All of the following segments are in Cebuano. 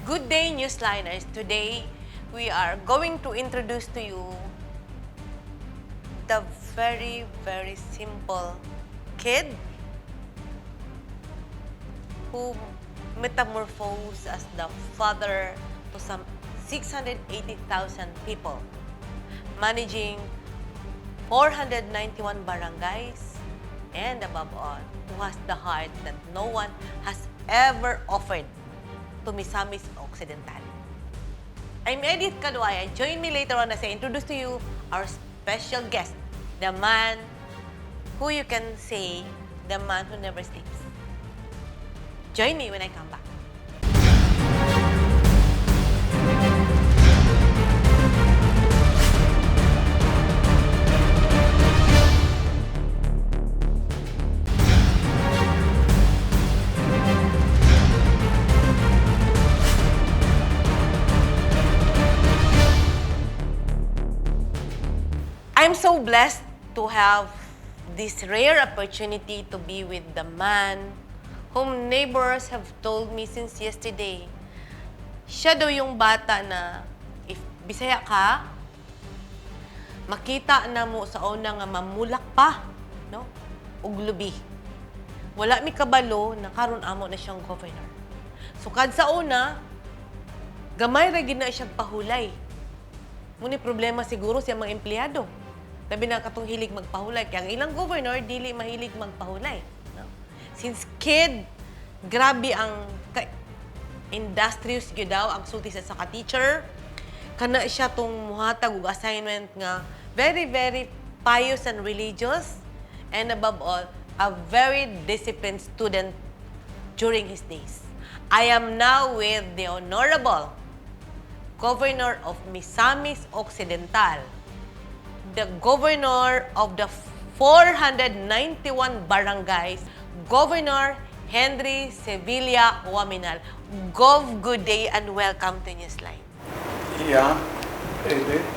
Good day, Newsliners. Today, we are going to introduce to you the very, very simple kid who metamorphosed as the father to some 680,000 people, managing 491 barangays, and above all, who has the heart that no one has ever offered to Misamis Occidental. I'm Edith Kaduaya. Join me later on as I introduce to you our special guest, the man who you can say, the man who never sleeps. Join me when I come back. I'm so blessed to have this rare opportunity to be with the man whom neighbors have told me since yesterday. Siya daw yung bata na if Bisaya ka, makita na mo sa una nga mamulak pa, no? Ug lubi. Wala mi kabalo na karon amo na siyang governor. Sukad sa una, gamay ra gid na siyang pahulay. Muni problema siguro siya mga empleyado. Labi na katong hilig magpahulay. Kaya ang ilang governor, dili mahilig magpahulay. No? Since kid, grabe ang industrious gyud daw ang sulti sa ka-teacher. Kana siya tong muhatag og assignment nga very, very pious and religious. And above all, a very disciplined student during his days. I am now with the Honorable Governor of Misamis Occidental, the Governor of the 491 barangays, Governor Henry Sevilla Oaminal. Gov, good day and welcome to Newsline. Yeah, Edith.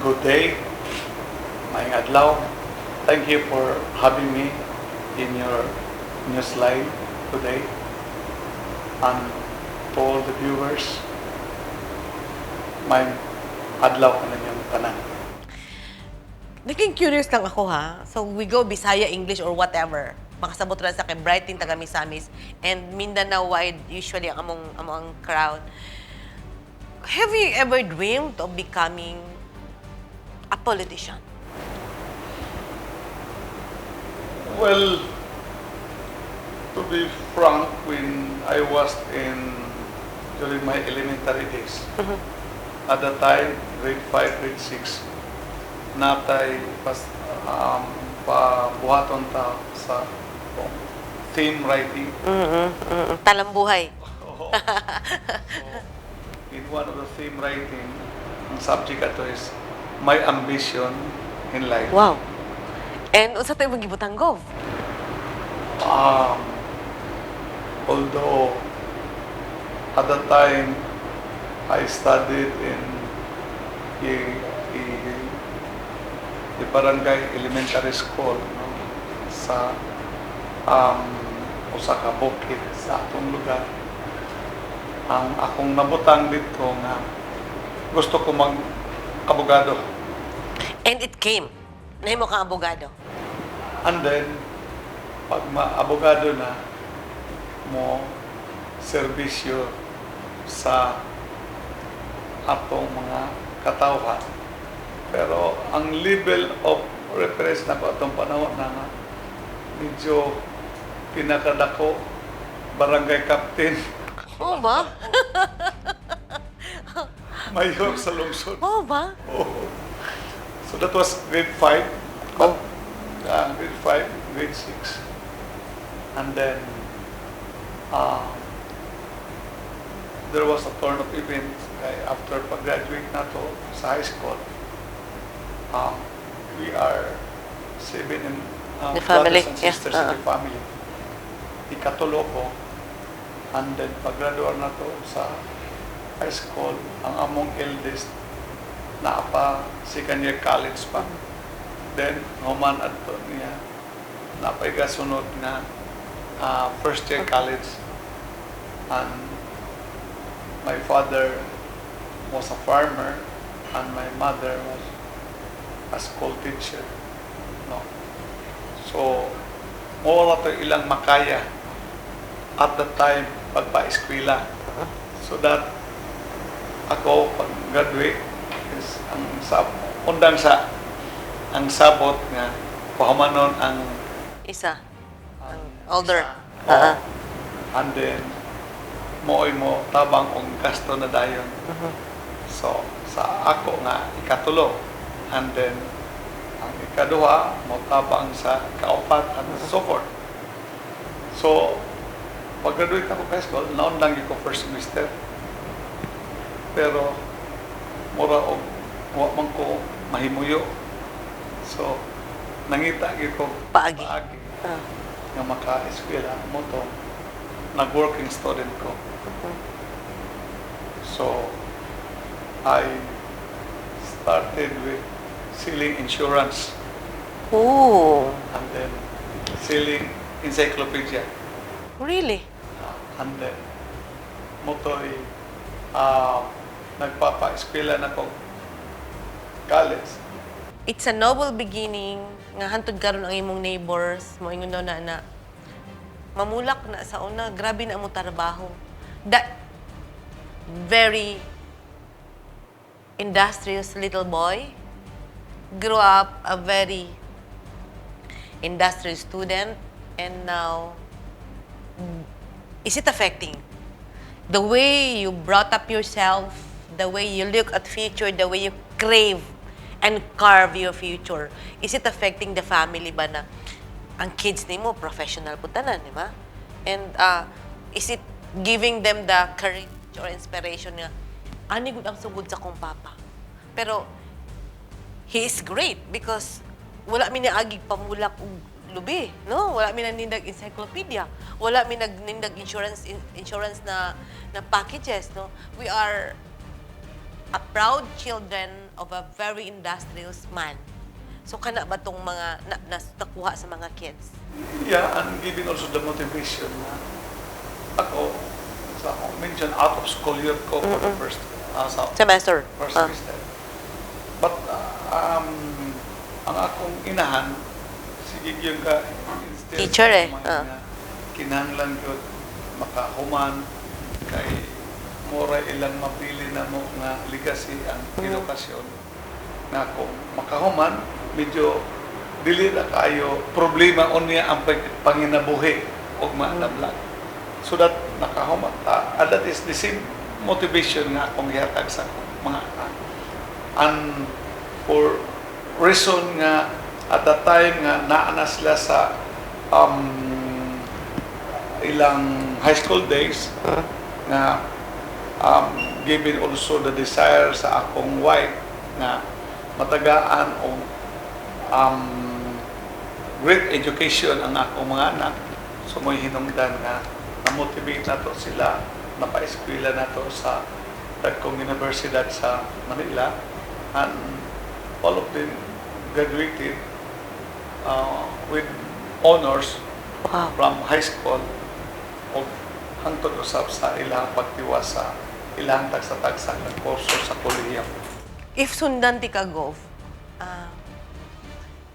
Good day. Maayong adlaw. Thank you for having me in your Newsline today. And to all the viewers, maayong adlaw kaninyong tanan. Naging curious lang ako, ha. So we go Bisaya, English, or whatever. Makasabot ra sa kay Brighton, taga Misamis, and Mindanao wide usually ang among crowd. Have you ever dreamed of becoming a politician? Well, to be frank, when I was in, during my elementary days, at the time, grade 5, grade 6, natay pas, pabuhaton ta sa theme writing. Talambuhay. Oo. So, in one of the theme writing, ang subject ato is my ambition in life. Wow. And unsa to imong gibutang, Gov? Although at that time I studied in a barangay elementary school, no, sa usa ka bukid sa atong lugar. Ang akong nabutang dito nga gusto ko mag abogado. And it came. Nahimo kang abogado. And then, pag ma-abogado na, mo serbisyo sa atong mga katawhan. Pero ang level of reference na ko atong panahon na nga, medyo pinakadako, barangay captain, Oo ba? Mayor sa lungsod. Oo ba? Oo. So that was grade 5. But, grade 5, grade 6. And then, there was a turn of events kay after pag-graduate na to sa high school, we are seven in, The family, brothers and yeah, sisters in the family. Ikatulo ko. And then, pag-graduate na to sa high school, ang among eldest naa pa second year college pa. Then, human adto niya, napay gasunod nga first year college. And My father was a farmer and my mother was a school teacher. No. So, mao ra to ilang makaya at the time pagpa-eskwela. So that ako pag graduate is ang sab undang sa ang sabot nga pahumanon ang Isa. Ang older. isa. Oo. And then mooy mo tabang og gasto na dayon. So sa ako nga ikatulo and then ang ikaduha mo tabang sa kaupat and so forth. So pag graduate ako high school, naundang gyud ko first semester. Pero mura og wa man ko mahimuyo. So nangita gyud ko Paagi. Paagi nga maka-eskwela mao to nag-working student ko. So I started with selling insurance and then selling encyclopedia. Really? And then mao to'y nagpapa-eskwela na ko college. It's a noble beginning nga hantod karon ang imong neighbors mo ingon daw na na mamulak na sa una, grabe na mo trabaho. That very industrious little boy grew up a very industrious student, and now is it affecting the way you brought up yourself, the way you look at future, the way you crave and carve your future? Is it affecting the family ba na ang kids nimo professional po tanan, di ba? And is it giving them the courage or inspiration nga ani gud ang sugod sa kong papa? Pero he is great because wala mi niagig pamulak og lubi, no? Wala mi nanindag encyclopedia. Wala mi nagnindag insurance na packages, no? We are a proud children of a very industrious man. So kana ba tong mga nakuha sa mga kids? Yeah, and giving also the motivation na ako, sa akong mention, out of school year ko for the first, sa Semester. First semester. But ang akong inahan, sige yung ka instill Teacher sa eh, mga nga kinahanglan gyud makahuman kay mura ilang mapili na mo nga legacy ang edukasyon nga kung makahuman medyo dili na kayo problema unya ang panginabuhi og maanablag, so that nakahuman ta, and that is the same motivation nga akong gihatag sa akong mga anak. And for reason nga at that time nga naa na sila sa ilang high school days nga given also the desire sa akong wife nga matagaan og great education ang akong mga anak, so mo'y hinungdan nga na-motivate nato sila, napaeskwela nato sa dagkong universidad sa Manila, and all of them graduated with honors from high school o hangtod usab sa ilang pagtiwas sa ilang tagsa-tagsa nga kurso sa kolehiyo. If sundan ti ka, Gov,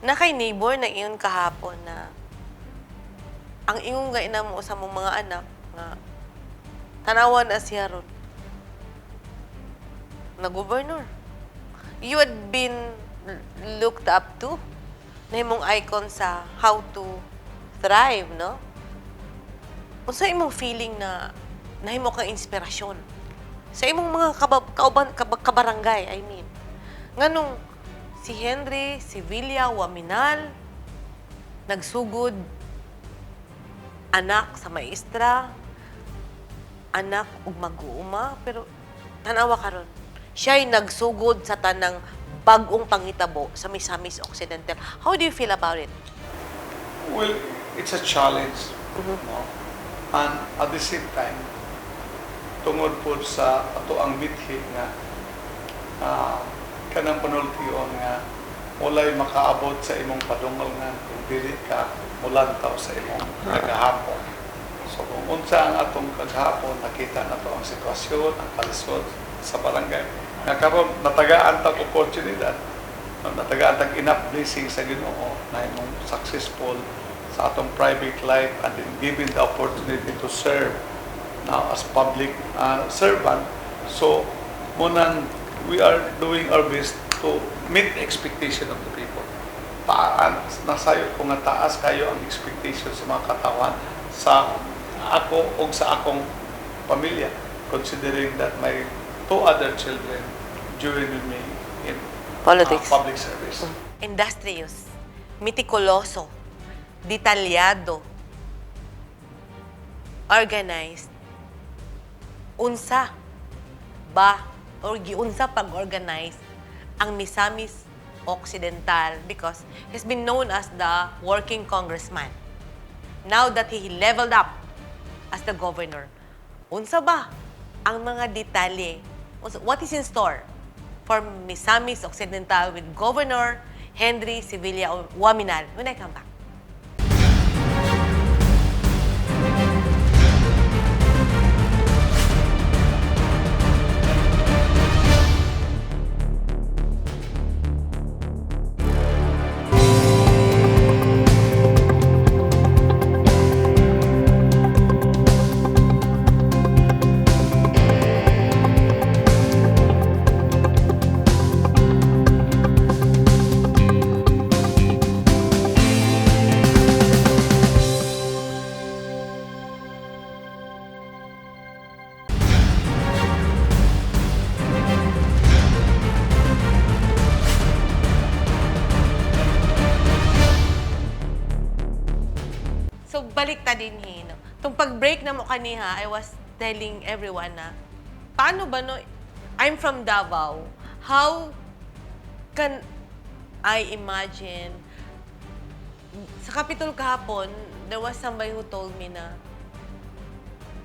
na kay neighbor na iyon kahapon na ang ingong nga ina mo sa mong mga anak nga tanawan na siya ron na governor. You had been looked up to na imong icon sa how to thrive, no? Unsa imong feeling na nahimo kang inspirasyon sa imong mga kauban, kabarangay, I mean? Nganong si Henry Sevilla Oaminal nagsugod, anak sa maestra, anak ug mag-uuma, pero tanawa karon. Siya'y nagsugod sa tanang bag-ong panghitabo sa Misamis Occidental. How do you feel about it? Well, it's a challenge, no? And at the same time, tungod po sa ato ang mithi nga kanang panultion nga walay makaabot sa imong padungal nga kung dili ka mulantaw sa imong nagahapon. So kung unsa ang atong kagahapon, nakita na to ang sitwasyon, ang kalisod sa barangay. Nga karon natagaan tag oportunidad, no, natagaan tag enough blessing sa Ginoo na imong successful sa atong private life and then given the opportunity to serve now as public servant. So, mao nang we are doing our best to meet the expectation of the people. Taan, nasayo ko nga taas kayo ang expectation sa mga katawan sa ako o sa akong pamilya, considering that my two other children joined with me in Politics. Public service. Industrious, metikuloso, detalyado, organized, unsa ba or giunsa pag-organize ang Misamis Occidental because he's been known as the working congressman. Now that he leveled up as the governor, unsa ba ang mga detalye? What is in store for Misamis Occidental with Governor Henry Sevilla Oaminal when I come back? So, balik ta din no? Tung pag-break na mo kaniha, I was telling everyone na, paano ba no, I'm from Davao. How can I imagine, sa Capitol kahapon, there was somebody who told me na,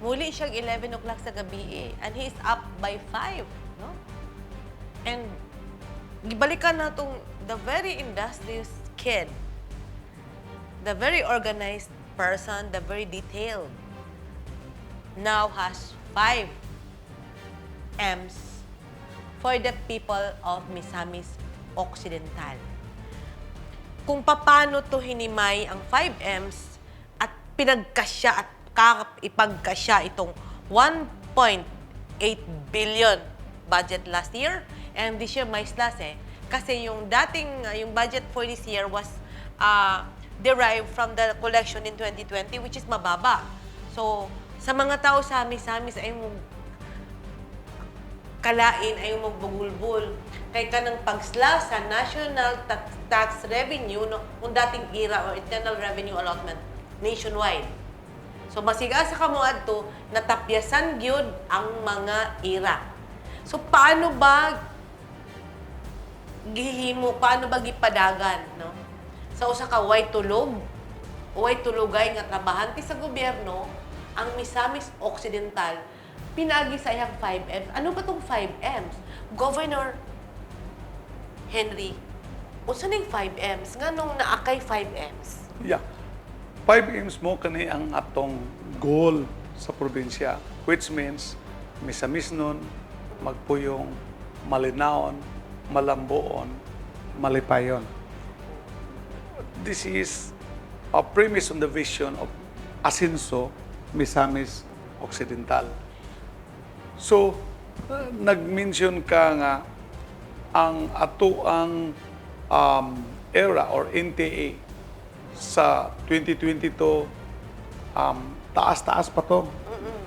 muli siyang 11 o'clock sa gabi eh, and he is up by 5, no? And gibalikan na tong the very industrious kid, the very organized person, the very detailed, now has five M's for the people of Misamis Occidental. Kung paano to hinimay ang 5 M's at pinagkasya at ipagkasya itong 1.8 billion budget last year and this year may slash eh. Kasi yung dating, yung budget for this year was derived from the collection in 2020, which is mababa. So, sa mga tao sa Misamis ay mo kalain ay magbugulbul. Kay kanang pagsla sa national tax revenue, no, kung dating IRA or Internal Revenue Allotment nationwide. So masiga sa kamo adto natapyasan gyud ang mga IRA. So paano ba gihimo, paano ba gipadagan, no? Sa usa ka way tulog, way tulugay nga trabahante sa gobyerno, ang Misamis Occidental pinaagi sa iyang 5 M's. Ano ba tong 5 M's? Governor Henry, unsa ning 5 M's? Nganong naa kay 5 M's? Yeah. 5 M's mo kani ang atong goal sa probinsya, which means misamisnon, magpuyong, malinawon, malambuon, malipayon. This is a premise on the vision of Asinso Misamis Occidental. So, nag-mention ka nga ang ato ang era or NTA sa 2022, taas-taas pa to.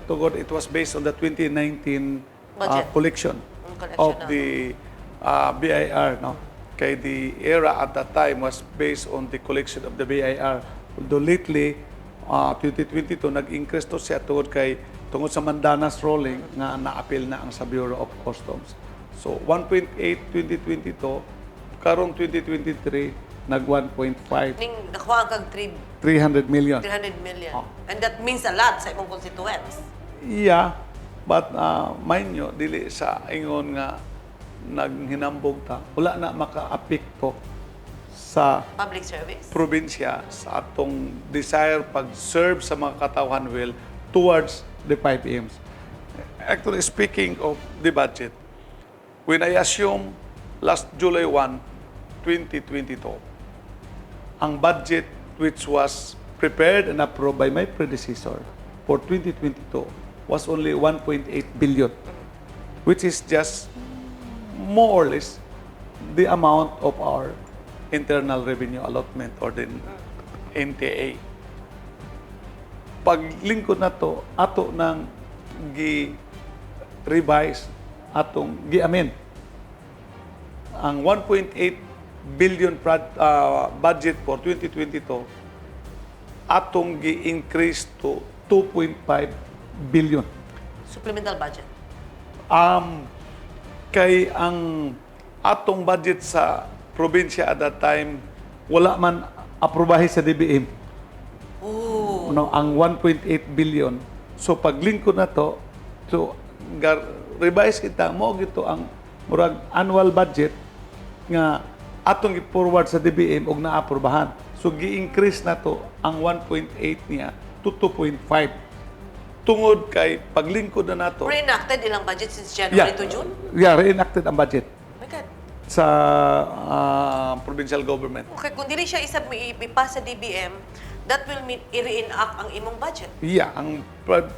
Tungod it was based on the 2019 Budget. Collection Ang collection of na. The BIR, no? Kay the era at that time was based on the collection of the BIR. Although lately, 2022, nag-increase to siya tungod kay tungod sa Mandanas ruling nga na-appeal na ang sa Bureau of Customs. So 1.8 2022, karong 2023 nag 1.5. Ning nakuha kag 3 300 million. 300 million. Oh. And that means a lot sa imong constituents. Yeah, but mind nyo, dili sa ingon nga naghinambog ta, wala na makaapekto sa Public service. Probinsya sa atong desire pag-serve sa mga katawhan well. Towards the 5 M's. Actually, speaking of the budget, when I assume last July 1, 2022, ang budget which was prepared and approved by my predecessor for 2022 was only 1.8 billion, which is just more or less the amount of our internal revenue allotment or the NTA. Paglingkod nato, ato nang gi-revise, atong gi-amend ang 1.8 billion budget for 2022, atong gi-increase to 2.5 billion. Supplemental budget. Kay ang atong budget sa probinsya at that time wala man aprobahe sa DBM. Oh. No, ang 1.8 billion. So paglingkod nato, so revise kita mo gito ang murag annual budget nga atong i-forward sa DBM og naaprubahan. So gi-increase nato ang 1.8 niya to 2.5. Tungod kay paglingkod na nato. Reenacted ilang budget since January to June? Yeah, reenacted ang budget Oh my God. Sa provincial government. Okay, kung dili siya isa ipas sa DBM, that will mean i-reenact ang imong budget. Yeah, ang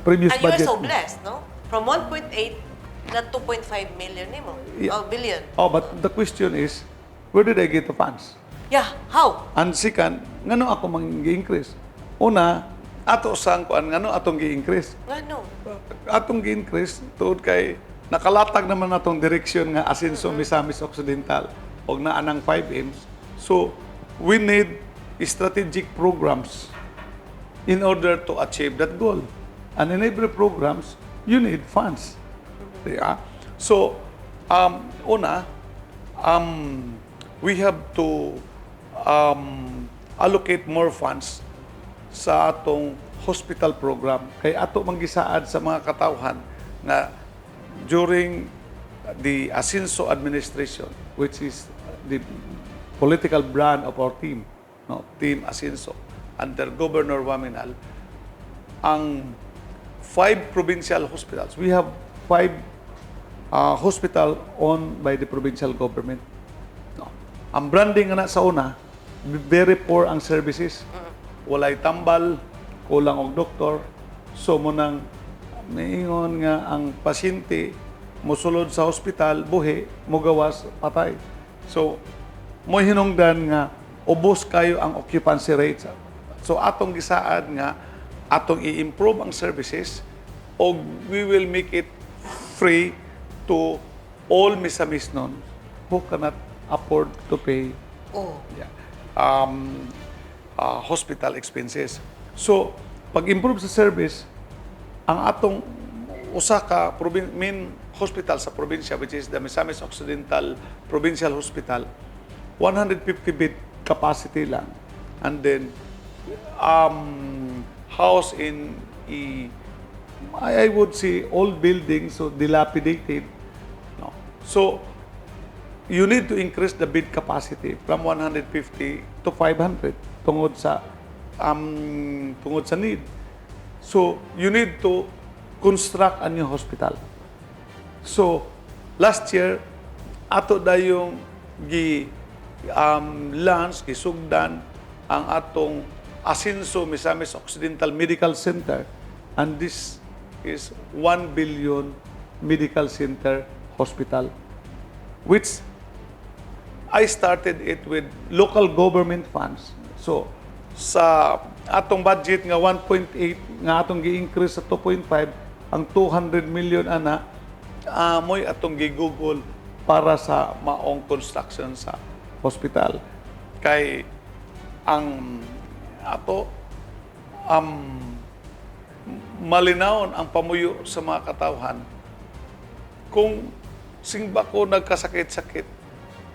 previous And you are budget. So blessed, no? From 1.8 na 2.5 million nimo. Yeah. Oh, billion. Oh, but the question is, where did I get the funds? Yeah, how? And second, ngano ako mang-increase? Una, ato sang kuan ngano atong gi-increase? Ngano? Atong gi-increase tuod kay nakalatag naman atong direksyon nga Asinso Misamis Occidental og naa nang 5 M's. So, we need strategic programs in order to achieve that goal. And in every programs, you need funds. Yeah. So, una, we have to allocate more funds sa atong hospital program. Kay ato manggisaad sa mga katawhan nga during the Asinso administration, which is the political brand of our team, no, Team Asinso, under Governor Oaminal, ang five provincial hospitals. We have five hospital owned by the provincial government. No. Ang branding nga na sa una, very poor ang services. Walay tambal, kulang og doktor. So mao nang miingon nga ang pasyente mosulod sa hospital, buhi, mogawas, patay. So, mo hinungdan nga ubos kayo ang occupancy rate. So atong gisaad nga atong i-improve ang services og we will make it free to all Misamisnon who cannot afford to pay yeah, hospital expenses. So, pag-improve sa service, ang atong usa ka main hospital sa probinsya, which is the Misamis Occidental Provincial Hospital, 150 bed capacity lang. And then, house in I would say old buildings, so dilapidated. No. So, you need to increase the bed capacity from 150 to 500 tungod sa need. So, you need to construct a new hospital. So, last year ato dayong gi launch, gisugdan ang atong Asinso Misamis Occidental Medical Center, and this is 1 billion medical center hospital which I started it with local government funds. So, sa atong budget nga 1.8 nga atong gi-increase sa 2.5, ang 200 million ana moy atong gigugol para sa maong construction sa hospital. Kay ang ato malinawon ang pamuyo sa mga katawhan kung singba ko nagkasakit-sakit,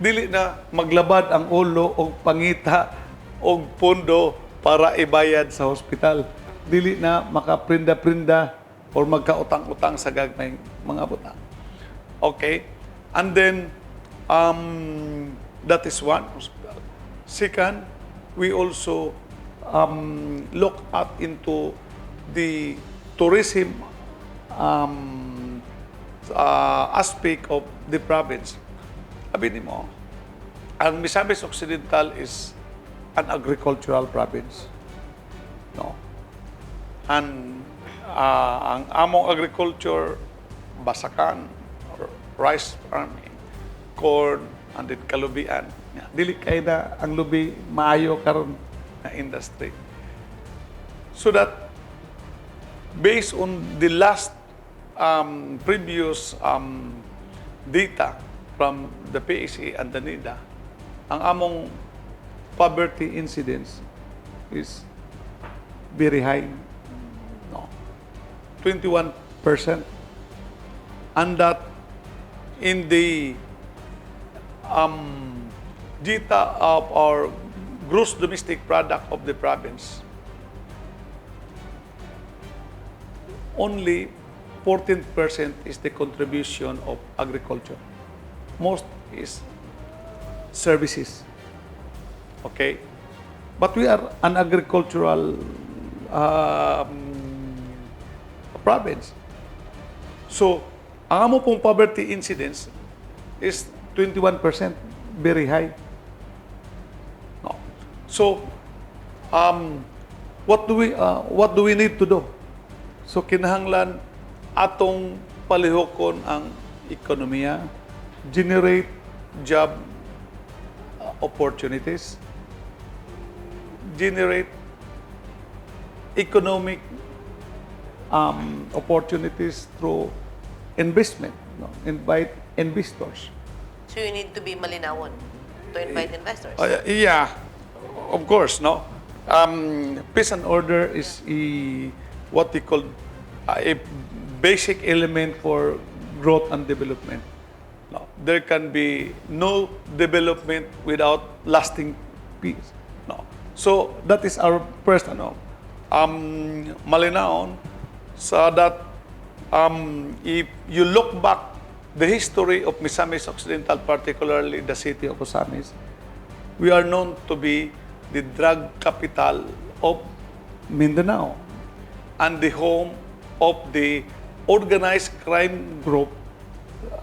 dili na maglabad ang ulo og pangita og pondo para ibayad sa hospital. Dili na makaprinda-prinda or magkautang-utang sa gagmayng mga butang. Okay? And then, that is one hospital. Second, we also look at into the tourism aspect of the province. Abi nimo, ang Misamis Occidental is an agricultural province. No? And ang among agriculture, basakan, or rice farming, corn, and then kalubian. Nga, dili kay na ang lubi maayo karon na industry. So that based on the last previous data from the PSA and the NEDA, ang among poverty incidence is very high. No? 21%. And that in the data of our gross domestic product of the province, only 14% is the contribution of agriculture. Most is services. Okay? But we are an agricultural province. So, ang amo pong poverty incidence is 21%, very high. No. So, what do we need to do? So kinahanglan atong palihukon ang ekonomiya, generate job opportunities, generate economic opportunities through investment, no? Invite investors. So you need to be malinawon to invite investors. Yeah, of course, no. Peace and order is a, what we call a basic element for growth and development. No, there can be no development without lasting peace. No. So that is our first ano, malinawon so that if you look back the history of Misamis Occidental, particularly the city of Ozamis, we are known to be the drug capital of Mindanao and the home of the organized crime group,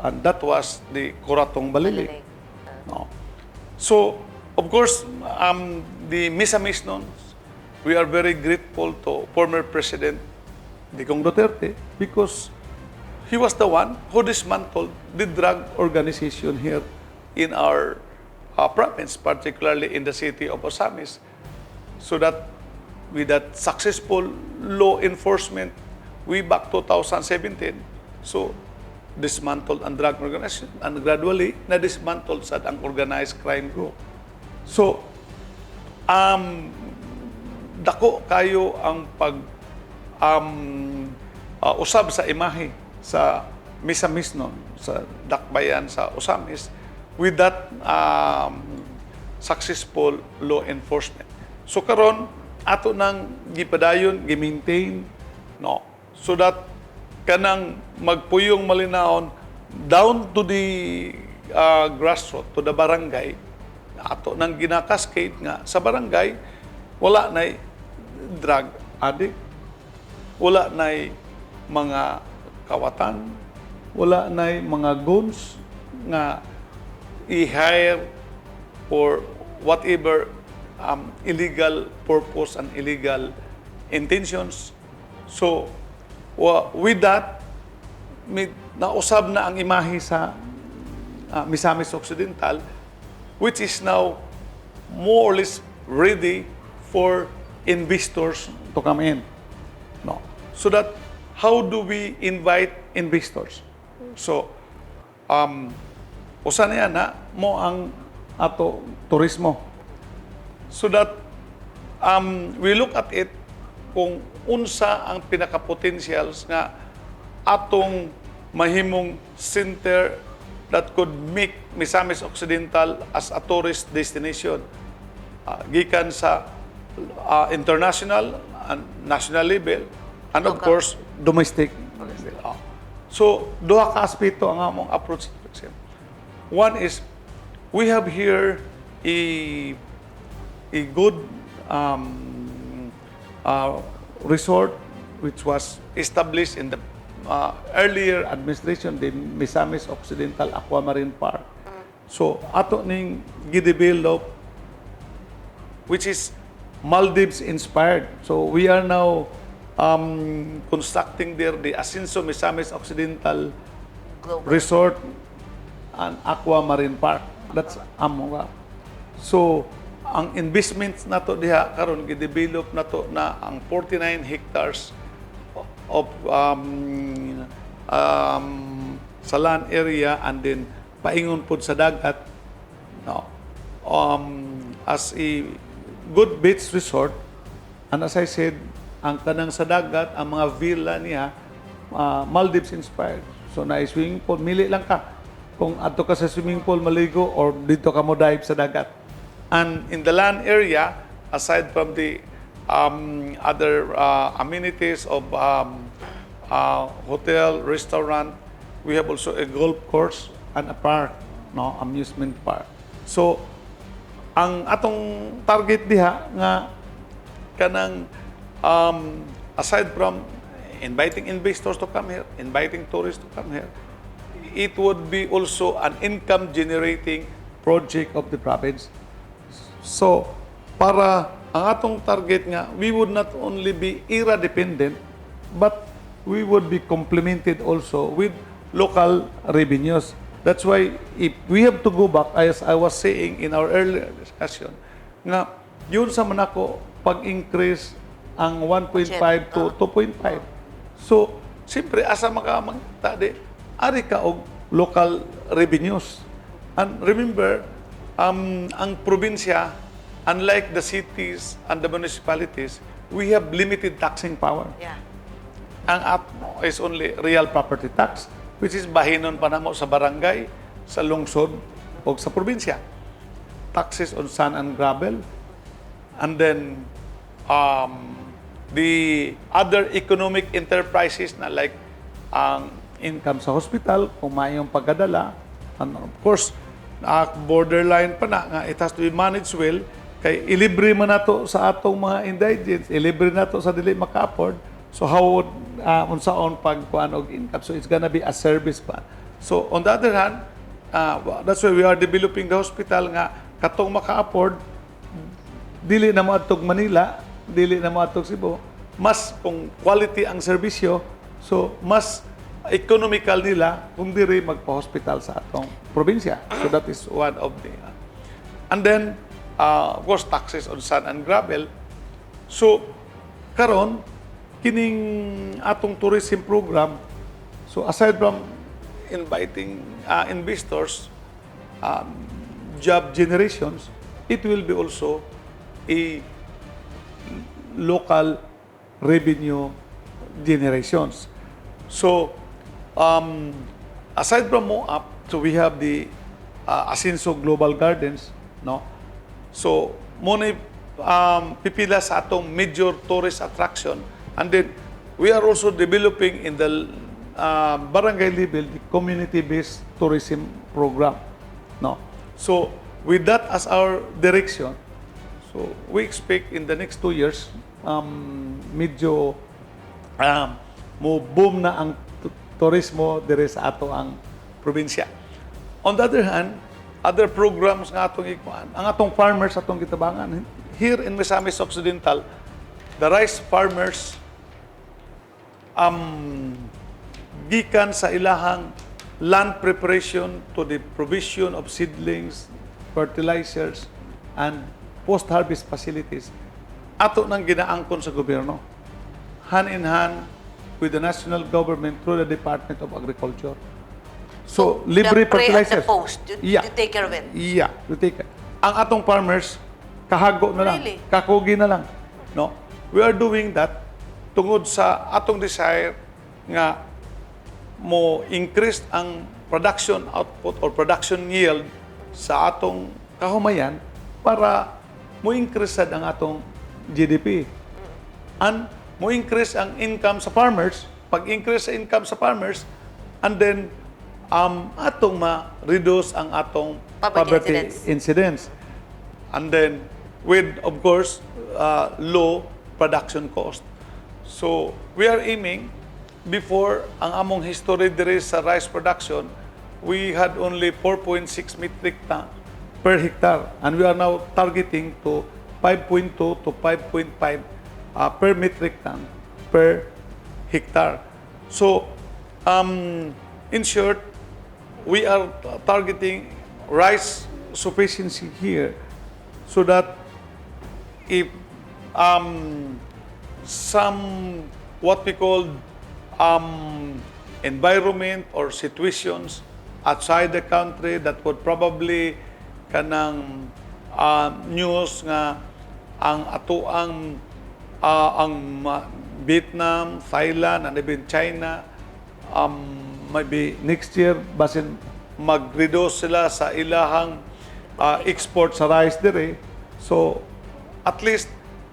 and that was the Kuratong Balili. No. So, of course, the Misamisnons, we are very grateful to former President Digong Duterte because he was the one who dismantled the drug organization here in our province, particularly in the city of Ozamis, so that with that successful law enforcement way back 2017, so dismantled ang drug organization and gradually na-dismantled sad ang organized crime group. So, dako kayo ang pag usab sa imahe sa Misamisnon, sa Dakbayan sa Ozamis with that successful law enforcement. So karon ato nang gipadayon, gi-maintain, no, so that kanang magpuyong malinawon down to the grassroots, to the barangay, ato nang ginakaskade nga sa barangay wala nay drug addict, wala nay mga kawatan, wala nay mga guns nga i-hire for whatever illegal purpose and illegal intentions. So, with that, may, nausab na ang imahe sa Misamis Occidental, which is now more or less ready for investors to come in. No. So that, how do we invite investors? So, usa na yan na mo ang ato turismo. So that we look at it kung unsa ang pinaka-potentials nga atong mahimong center that could make Misamis Occidental as a tourist destination. Gikan sa international and national level and of Local. Course domestic level. So duha ka aspeto ang among approach sa tourism. One is we have here a good resort which was established in the earlier administration, the Misamis Occidental Aquamarine Park. So ato ning gidevelop, which is Maldives inspired. So we are now constructing there the Asinso Misamis Occidental Global. Resort and Aquamarine Park. That's amo. So, ang investments nato diha karon, gidevelop nato na ang 49 hectares of sa land area and then paingon pod sa dagat, no, as a good beach resort. And as I said, ang kanang sa dagat, ang mga villa niya, Maldives inspired. So na swimming pool, mili lang ka kung adto ka sa swimming pool maligo or dito ka mo dive sa dagat. And in the land area, aside from the other amenities of hotel, restaurant, we have also a golf course and a park, no, amusement park. So ang atong target diha nga kanang aside from inviting investors to come here, inviting tourists to come here, it would be also an income generating project of the province. So, para ang atong target nga, we would not only be IRA dependent, but we would be complemented also with local revenues. That's why if we have to go back, as I was saying in our earlier discussion, nga yun sa manako pag-increase ang 1.5 to 2.5. So, siyempre, asa maka mangita di, ari ka og local revenues. And remember, ang probinsya, unlike the cities and the municipalities, we have limited taxing power. Ang ato is only real property tax, which is bahinon pa namo sa barangay, sa lungsod, o sa probinsya. Taxes on sand and gravel, and then the other economic enterprises na like ang income sa hospital, kung maayong pagkadala, and of course, borderline pa na nga it has to be managed well kay ilibre man nato sa atong mga indigents, ilibre nato sa dili maka-afford. So how would unsaon pag kuan og income? So it's gonna be a service pa. So on the other hand, that's why we are developing the hospital nga katong maka-afford, dili na moadtog Manila, dili na moadtog Cebu, mas kung quality ang serbisyo, so mas economical nila kung diri magpa-hospital sa atong probinsya. So that is one of the and then of course, taxes on sand and gravel. So karon kining atong tourism program, so aside from inviting investors, job generations, it will be also a local revenue generations. So, aside from MOAP, so we have the Asinso Global Gardens, no? So, mao pipila sa atong major tourist attraction. And then, we are also developing in the barangay level the community-based tourism program, no? So, with that as our direction, so we expect in the next 2 years, medyo mo boom na ang turismo dire sa ato ang probinsya. On the other hand, other programs nga atong ikuan, ang atong farmers atong gitabangan. Here in Misamis Occidental, the rice farmers, gikan sa ilahang land preparation to the provision of seedlings, fertilizers, and post-harvest facilities, ato nang ginaangkon sa gobyerno. Hand in hand with the national government through the Department of Agriculture. So, libre The pre and the fertilizers. Post, you take care of it. Yeah, we take it. Ang atong farmers, kahago na lang, Really? Kakugi na lang. No? We are doing that tungod sa atong desire nga mo increase ang production output or production yield sa atong kahumayan para mo increase sad ang atong GDP. And mo increase ang income sa farmers, pag increase sa income sa farmers, and then atong ma-reduce ang atong poverty poverty incidence. Incidence. And then with, of course, low production cost. So, we are aiming, before ang among history diri sa rice production, we had only 4.6 metric ton per hectare. And we are now targeting to 5.2 to 5.5 per metric ton per hectare. So, in short, we are targeting rice sufficiency here so that if some what we call environment or situations outside the country that would probably kanang news nga ang atoang ang Vietnam, Thailand, and even China maybe next year basin mag-reduce sila sa ilahang export sa rice dire. So at least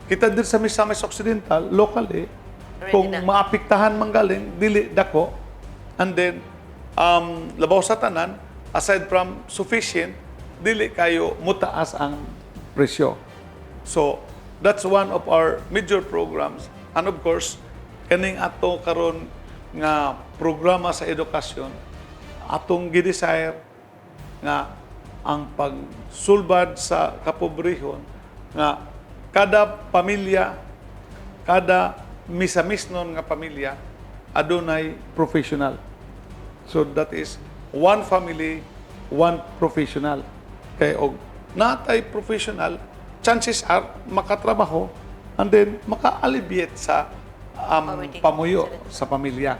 kita din sa Misamis Occidental locally, ready kung na. Maapektahan man galing dili dako, and then labaw sa tanan, aside from sufficient, dili kayo mutaas ang presyo. So that's one of our major programs. And of course, kaning ato karon nga programa sa edukasyon, atong gi-desire nga ang pagsulbad sa kapobrehon nga kada pamilya, kada misamisnon nga pamilya adunay professional. So that is one family, one professional. Kay og natay professional, chances are makatrabaho and then maka-alleviate sa poverty. Pamuyo sa pamilya.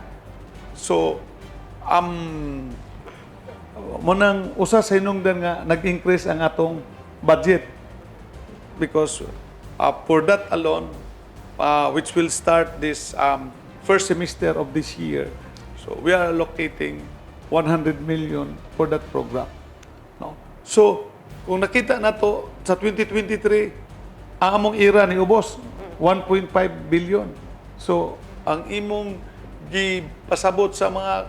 So munang usa sa hinungdan nga nag-increase ang atong budget because for that alone, which will start this first semester of this year, so we are allocating 100 million for that program, no? So kung nakita nato sa 2023, ang among IRA ni ubos 1.5 billion. So ang imong gipasabot sa mga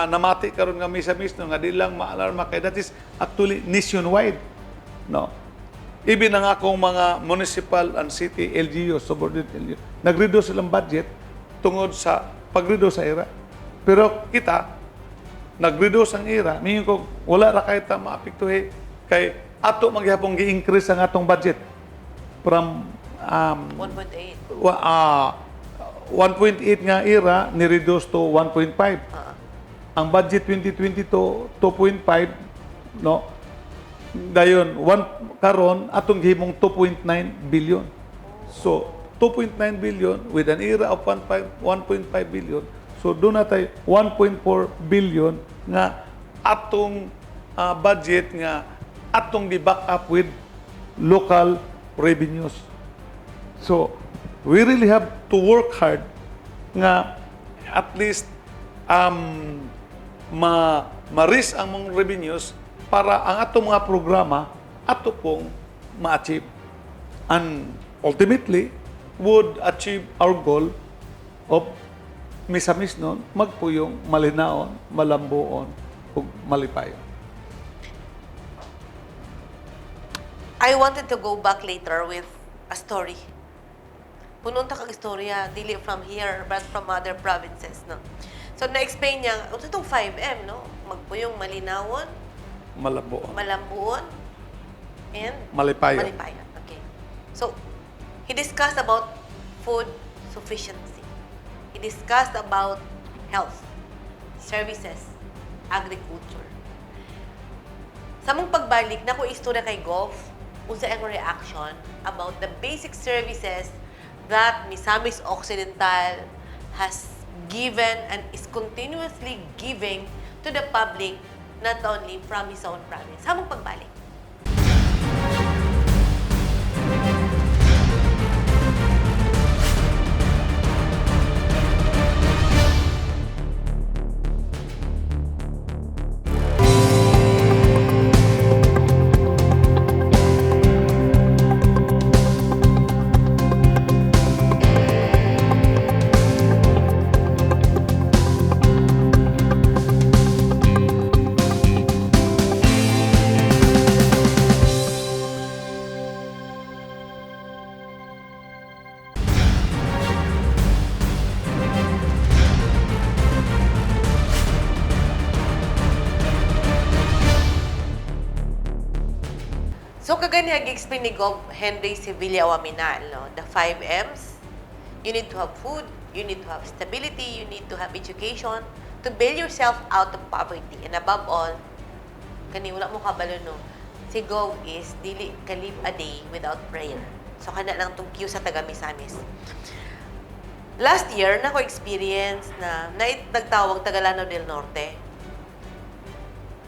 namati karon nga misa-misno nga di lang maalarma kay that is actually nationwide, no? Even ang akong mga municipal and city LGU, subordinate LGU, nag-reduce silang budget tungod sa pag-reduce sa IRA. Pero kita, nag-reduce ang IRA, meaning ko wala ra kay ta maapektuhi kay ato magyapong gi-increase ang atong budget from 1.8. 1.8 nga IRA ni-reduce to 1.5. Ang budget 2022 2.5, no? Dayon one karon atong gihimong 2.9 billion. So 2.9 billion with an IRA of 1.5 1.5 billion. So duna tay 1.4 billion nga atong budget nga atong gi-back up with local revenues. So, we really have to work hard nga at least ma ma-raise ang mga revenues para ang atong mga programa ato pong ma-achieve. And ultimately, would achieve our goal of misamisnon, magpuyong, malinaon, malambuon, ug malipayon. I wanted to go back later with a story. Punon ta kag istorya, dili from here, but from other provinces, no? So, na-explain niya, unsa itong 5M, no? Magpuyong, malinawon, malambuon, malambuon, and malipayon. Malipayon. Okay. So, he discussed about food sufficiency. He discussed about health, services, agriculture. Sa mong pagbalik, nako istorya kay Gov, unsa ang reaction about the basic services that Misamis Occidental has given and is continuously giving to the public, not only from his own province. Sa mong pagbalik. ganiha gi-explain ni Gov Henry Sevilla Oaminal, no? The 5 M's. You need to have food, you need to have stability, you need to have education to bail yourself out of poverty. And above all, kani wala mo kabalo, no? Si Gov is dili ka-live a day without prayer. So kana lang tong cue sa taga Misamis. Last year, nako experience na nagtawag taga Lanao del Norte.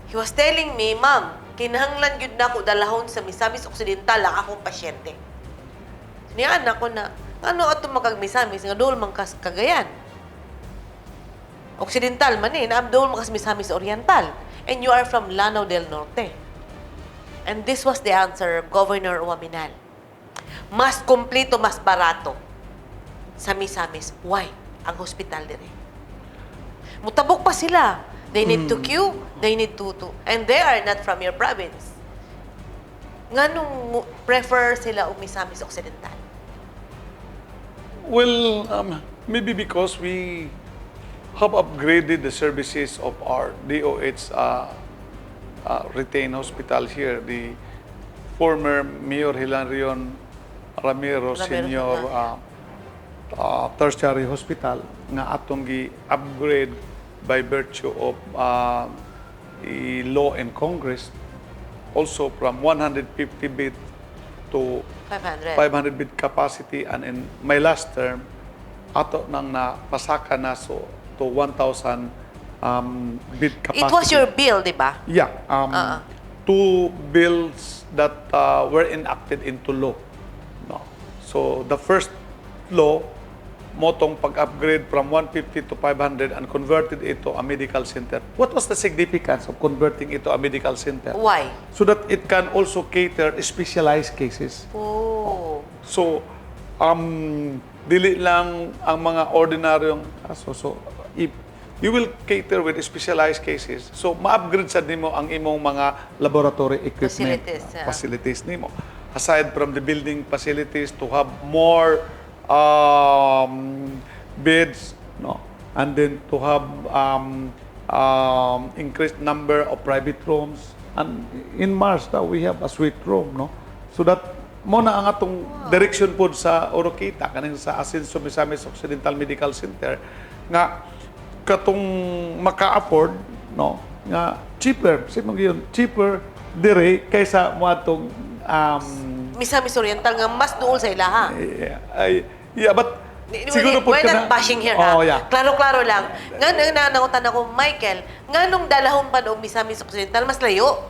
He was telling me, "Ma'am, kinahanglan gyud nako dalahon sa Misamis Occidental ang akong pasyente." Niya ko na, ano ato makag Misamis nga dool man kas Cagayan. Occidental man eh, na dool man kas Misamis Oriental. And you are from Lanao del Norte. And this was the answer, Governor Oaminal. Mas kompleto, mas barato sa Misamis. Why? Ang hospital dire. Mutabok pa sila. They need to queue, they need to, and they are not from your province. Nganong prefer sila og Misamis Occidental? Well, maybe because we have upgraded the services of our DOH retained hospital here, the former Mayor Hilarion Ramiro, Ramiro, Senior Tertiary Hospital nga atong gi-upgrade by virtue of a law in Congress also from 150 bed to 500. 500 bed capacity, and in my last term ato nang napasaka na so to 1,000 bed capacity. It was your bill, di ba? Yeah. Two bills that were enacted into law. No. So the first law mao tong pag-upgrade from 150 to 500 and converted it to a medical center. What was the significance of converting it to a medical center? Why? So that it can also cater specialized cases. So, dili lang ang mga ordinaryong kaso. So, if you will cater with specialized cases, so ma-upgrade sad nimo ang imong mga laboratory equipment, Facilities, yeah. facilities nimo. Aside from the building facilities to have more beds, no, and then to have increased number of private rooms. And in Mars, now we have a suite room, no, so that mao na ang atong direction pod sa Oroquieta, kaning sa Asenso Misamis Occidental Medical Center, nga katong maka-afford, no, nga cheaper, simong yun, cheaper dire kaysa moadtong Misamis Oriental nga mas duol sa ilaha. Yeah, ay, yeah, but siguro po We're not bashing here, oh, ha? Yeah. Klaro-klaro lang. Nga nang nanangutan ako, Michael, nga nung dalahon pa og Misamis Occidental, mas layo.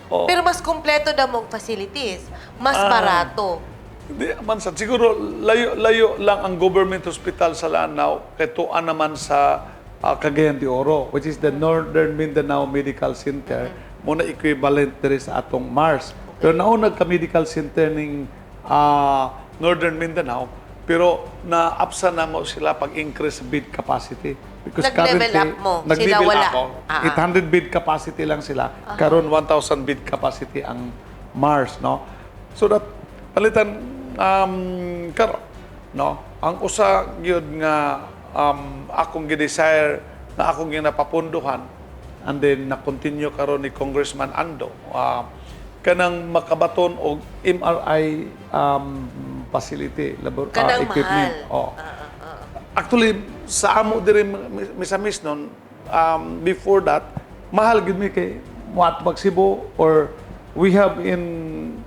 Pero mas kompleto na mong facilities. Mas barato. Di man sad siguro layo layo lang ang government hospital sa Lanao kay tuan naman sa Cagayan de Oro, which is the Northern Mindanao Medical Center, mao na equivalent diri sa atong Mars. Pero nauna ka medical center ning Northern Mindanao, pero na-apsa na mo sila pag-increase bed capacity because Nag-level currently, up mo. Sila nag-level wala. up, oh. 800 bed capacity lang sila. Karon 1,000 bed capacity ang Mars, no? So that palitan karon, no? Ang usa gyud nga akong gi-desire na akong ginapapunduhan and then na continue karon ni Congressman Ando, kanang makabaton og MRI facility Kanang equipment. Mahal. Oh. Actually, sa amo diri Misamis nun, before that, mahal gid mi kay muadto pag Cebu or we have in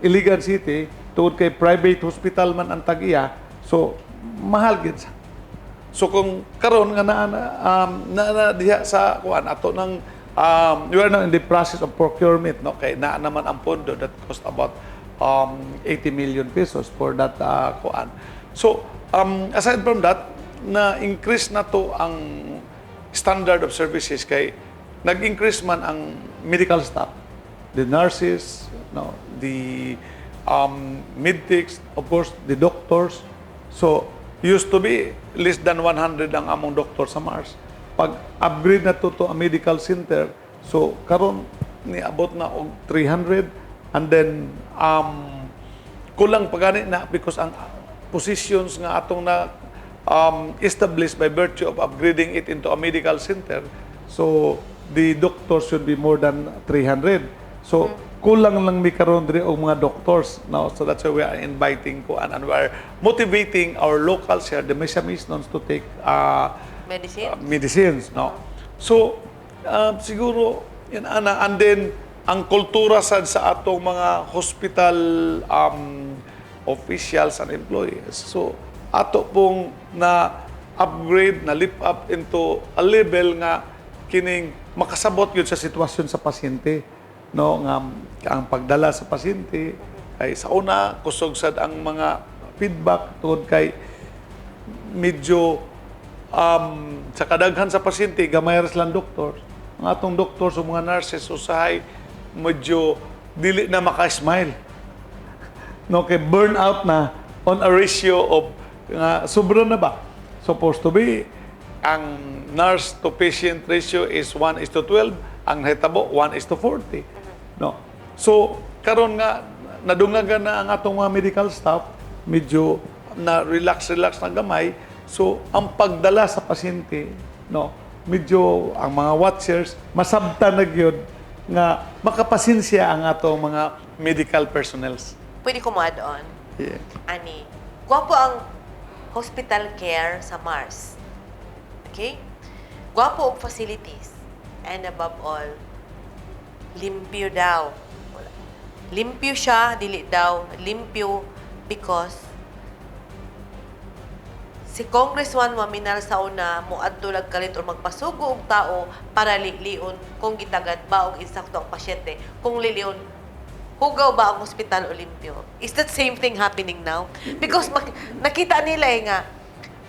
Iligan City tungod kay private hospital man ang tag-iya, so mahal gid sa. So kung karon nga naa na diha sa kuan ato nang we are now in the process of procurement, no, kay naa naman ang pondo that cost about 80 million pesos for that kuan. So aside from that, na increase na to ang standard of services kay nag-increase man ang medical staff, the nurses, no, the medtechs, of course, the doctors. So, used to be less than 100 ang among doktor sa Mars. Pag upgrade na to a medical center, so karon niabot na og 300 and then kulang pa gani na because ang positions nga atong na established by virtue of upgrading it into a medical center, so the doctors should be more than 300. So, Kulang lang mi karon diri og mga doctors, no? So that's why we are inviting ko and we are motivating our locals here, the Misamisnons, to take Medicine? Medicines, no? So, siguro, yun, ana, and then, ang kultura sad sa atong mga hospital officials and employees. So, ato pong na upgrade, na lift up into a level nga kining makasabot yun sa sitwasyon sa pasyente. No, nga ang pagdala sa pasyente kay sa una kusog sad ang mga feedback tungod kay medyo sa kadaghan sa pasyente gamay ra silang doktor. Ang atong doktor sa mga nurses usahay medyo dili na maka-smile. No, kay burn out na on a ratio of nga sobra na ba? Supposed to be ang nurse to patient ratio is 1:12, ang nahitabo 1:40. No. So karon nga nadungagan na ang atong mga medical staff, medyo na relax relax na gamay. So ang pagdala sa pasyente, no, medyo ang mga watchers masabtan na gyud nga makapasensya ang atong mga medical personnels. Pwede ko mo-add on? Yeah. Ani, gwapo ang hospital care sa Mars. Okay? Gwapo ang facilities. And above all, limpyo daw. Wala. Limpyo siya, dili daw. Limpyo because si Congressman Maminal sa una moadto lag kalit or magpasugo og tao para lilion kung gitagad ba og insakto ang pasyente. Kung lilion, hugaw ba ang hospital o limpyo? Is that same thing happening now? Because nakita nila eh nga,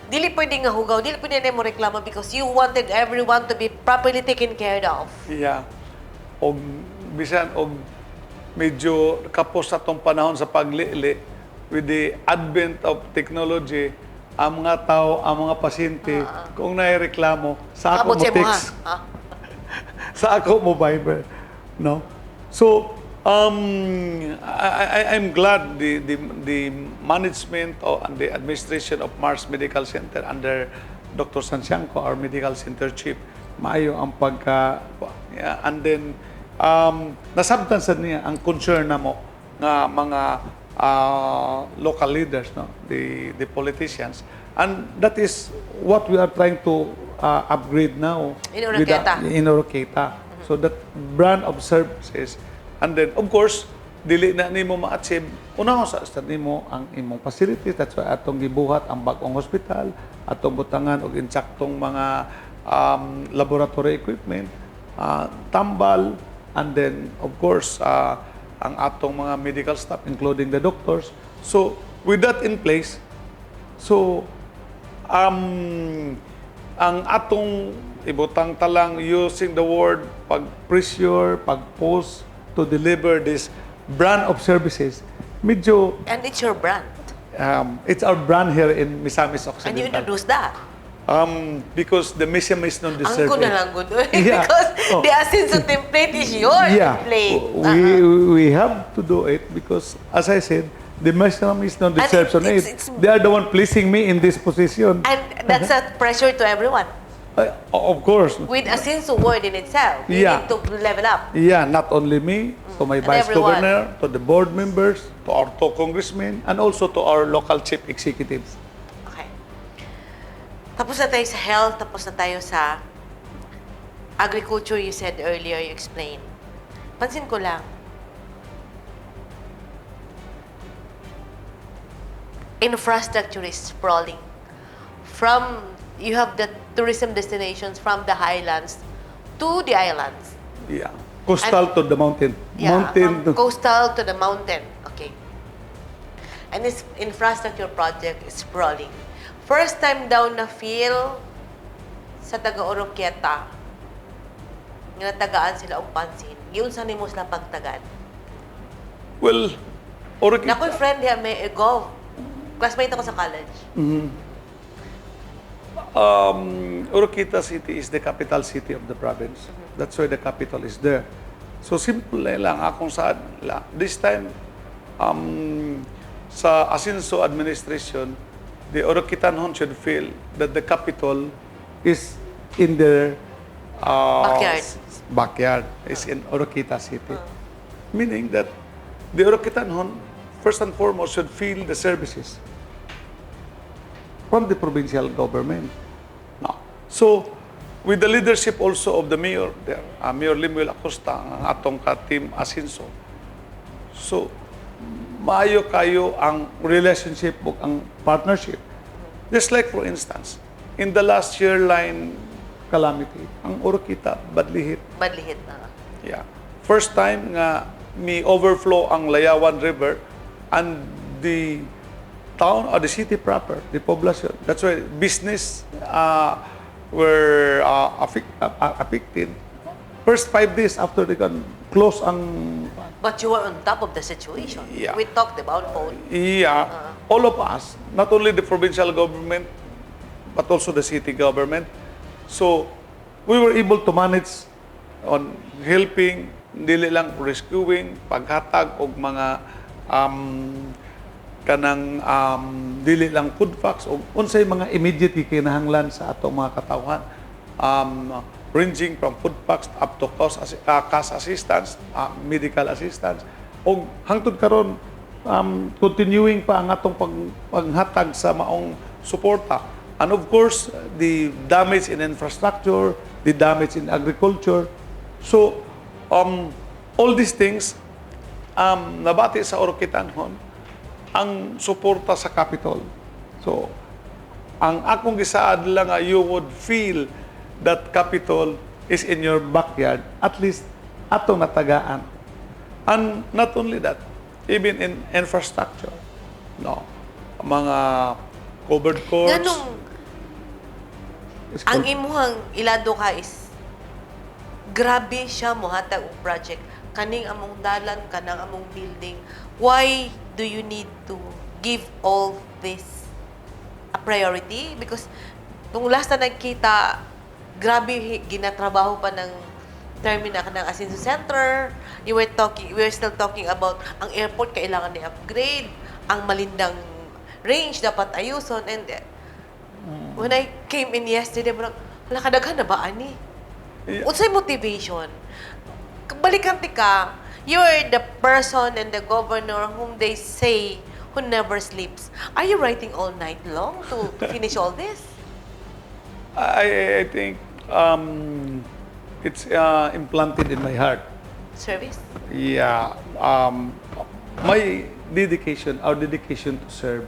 dili pwede nga hugaw, dili pwede na mo reklamo because you wanted everyone to be properly taken care of. Yeah. Og bisan og medyo kapos sa tong panahon sa paglili with the advent of technology, ang mga tao, ang mga pasyente, kung naireklamo, sa ako Abot mo sa imo, ha? text, Ha? Sa ako mo Viber, no? So, I'm glad the management and the administration of Mars Medical Center under Dr. Sansiangco, our medical center chief, maayo ang pagka, yeah, and then, nasabtan sa niya ang concern namo nga mga local leaders, no? The politicians. And that is what we are trying to upgrade now. In with the- Oroquieta. In Oroquieta. So that brand of services. And then, of course, dili na nimo ma-achieve. Una sa nimo ang imong facilities. That's why atong gibuhat ang bag-ong hospital, atong butangan og insaktong mga laboratory equipment, tambal, and then, of course, ang atong mga medical staff, including the doctors. So, with that in place, so, ang atong ibutang talang using the word pag-pressure, pag-post to deliver this brand of services, medyo And it's your brand. It's our brand here in Misamis And you Occidental. introduce that. Because the Misamisnon deserve Ang ko na it. lang gud. Yeah. Because Oh. the Asenso template is your template. We have to do it because, as I said, the Misamisnon And deserves on it. They are the one placing me in this position. And that's a pressure to everyone. Of course. With Asenso word in itself, you need to level up. Yeah, not only me, to my And vice everyone. governor, to the board members, to our two congressmen, and also to our local chief executives. Okay. Tapos na tayo sa health, tapos na tayo sa agriculture, you said earlier, you explained. Pansin ko lang, infrastructure is sprawling. From, you have the tourism destinations from the highlands to the islands. Yeah. Coastal to the mountain. Yeah, mountain from to coastal to the mountain. Okay. And this infrastructure project is sprawling. First time daw na feel sa taga Oroquieta nga natagaan sila og pansin. Giunsa nimo sila pagtagad? Well, Oroquieta. Nakoy friend diha may gov. Classmate ako sa college. Oroquieta City is the capital city of the province. That's why the capital is there. So simple lang akong saad la. This time sa Asenso administration, the Oroquitanhon should feel that the capital is in their Backyard. Backyard is in Oroquieta City. Meaning that the Oroquitanhon, first and foremost, should feel the services from the provincial government. No. So, with the leadership also of the mayor there, Mayor Lemuel Acosta, ang atong ka-team Asinso. So, maayo kayo ang relationship ug ang partnership. Just like, for instance, in the last year line calamity, ang Oroquieta badly hit. Badly hit na. Yeah. First time nga mi overflow ang Layawan River and the town or the city proper, the poblacion. That's why business were affected. First 5 days after they can close ang But you were on top of the situation. Yeah. We talked about phone. Yeah, all of us, not only the provincial government, but also the city government. So, we were able to manage on helping, dili lang rescuing, paghatag og mga kanang dili lang food packs og unsay mga immediate kinahanglan sa atong mga katawhan, ranging from food packs up to cash assistance, medical assistance, og hangtod karon continuing pa ang atong paghatag sa maong suporta. And of course, the damage in infrastructure, the damage in agriculture. So all these things, nabati sa Oroquitanhon ang suporta sa Capitol. So, ang akong gisaad lang nga you would feel that Capitol is in your backyard, at least atong natagaan. And not only that, even in infrastructure, no, mga covered courts. Nganong ang imuhang ilado ka is grabe siya mohatag og project, kaning among dalan, kanang among building? Why do you need to give all this a priority? Because nung last na nagkita, grabe ginatrabaho pa ng terminal ng Asinso Center. You were talking we were still talking about ang airport kailangan ni-upgrade, ang Malindang range dapat ayuson, and when I came in yesterday, murag, wala, kadaghan na ba ani? Yeah. Unsay motivation? Balikan ti ka, you're the person and the governor whom they say who never sleeps. Are you writing all night long to finish all this? I think it's implanted in my heart. Service? Yeah. My dedication, our dedication to serve,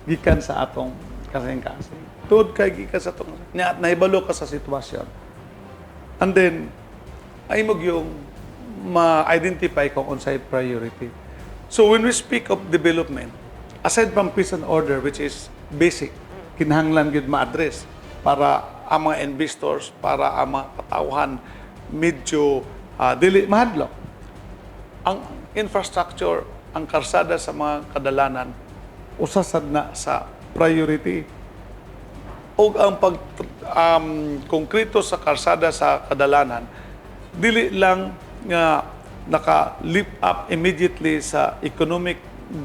gikan sa atong kasing-kasing. Tuod kay gikan sa atong, nya nahibalo ka sa sitwasyon. And then, ay mo yung ma-identify kung unsay priority. So when we speak of development, aside from peace and order, which is basic, kinahanglan gyud ma-address para ang mga investors, para ang mga katawhan medyo dili mahadlok. Ang infrastructure, ang karsada sa mga kadalanan, usa sad na sa priority. Og ang pag konkreto sa karsada sa kadalanan, dili lang nga naka-lift up immediately sa economic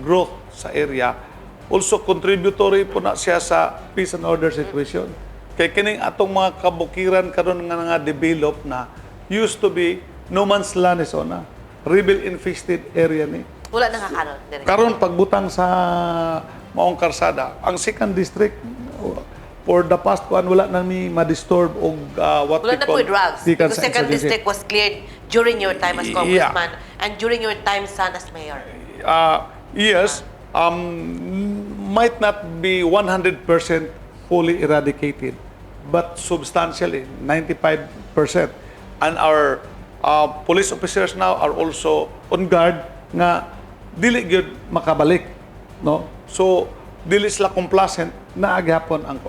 growth sa area, also contributory po na siya sa peace and order situation. Kay kining atong mga kabukiran karon nga develop na used to be no man's land is na rebel infested area ni. Wala na nga karon dire. Karon pagbutang sa maong karsada, ang second district for the past one, wala na mi ma-disturb og what Wala we na call po drugs. gikan Because sa second insurgency. district was cleared during your time as congressman and during your time son as mayor. Yes, might not be 100% fully eradicated, but substantially, 95%. And our police officers now are also on guard nga dili gyud makabalik, no? So dili sila complacent na gihapon ang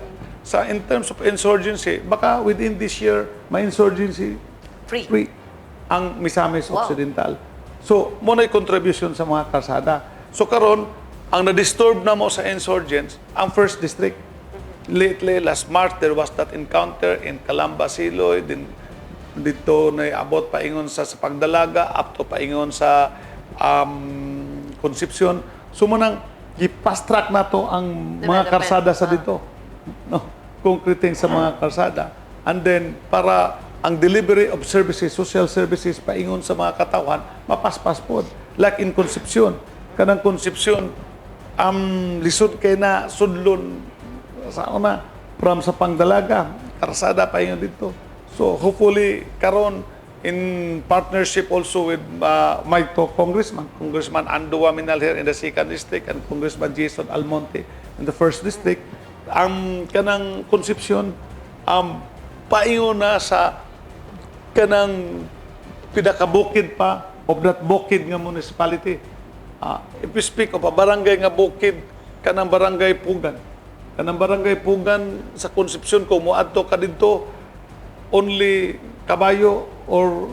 sa in terms of insurgency, baka within this year may insurgency free. Free ang Misamis Occidental. So, mo na contribution sa mga karsada. So karon, ang na-disturb na mo sa insurgents, ang first district. Lately, last March, there was that encounter in Calamba, Siloy, din dito na abot paingon sa Pagdalaga, up to paingon sa Concepcion. So mo nang gi-fast track na to ang mga development. Karsada sa dito. No, concreting sa mga karsada. And then para Ang delivery of services, social services paingon sa mga katawhan, mapaspas pod. Like in Concepcion, kanang Concepcion lisod kay na sudlon sa una from sa Pangdalaga, karsada paingon dito. So hopefully karon, in partnership also with my two congressman, Congressman Ando Oaminal here in the second district and Congressman Jason Almonte in the first district, ang kanang Concepcion paingon na sa kanang pinakabukid pa of that bukid nga municipality. If we speak of a barangay nga bukid, kanang Barangay Pugan. Kanang Barangay Pugan sa Concepcion, kung moadto ka didto, only kabayo or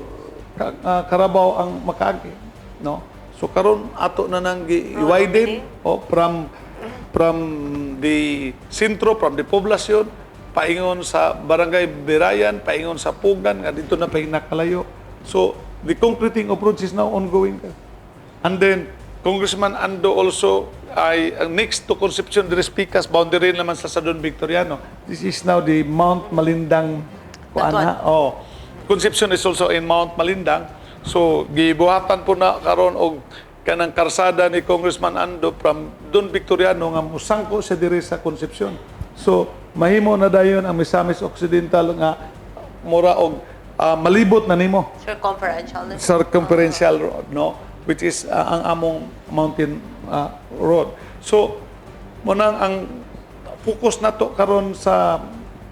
karabaw ang makaagi, no? So karon ato na nang gi-widen, oh, from the sentro, from the poblasyon, paingon sa Barangay Birayan, paingon sa Pugan, nga dito na pa nakalayo. So the concreting of roads is now ongoing. And then Congressman Ando also ay ang next to Concepcion de Pikas, boundary naman sa Don Victoriano. This is now the Mount Malindang kuan ha. Oh. Concepcion is also in Mount Malindang. So gibuhatan po na karon og kanang karsada ni Congressman Ando from Don Victoriano nga musangko siya diri sa Concepcion. So mahimo na dayon ang Misamis Occidental nga mura og malibot na nimo Circumferential na. Circumferential road, no, which is ang among mountain road. So munang ang focus nato karon sa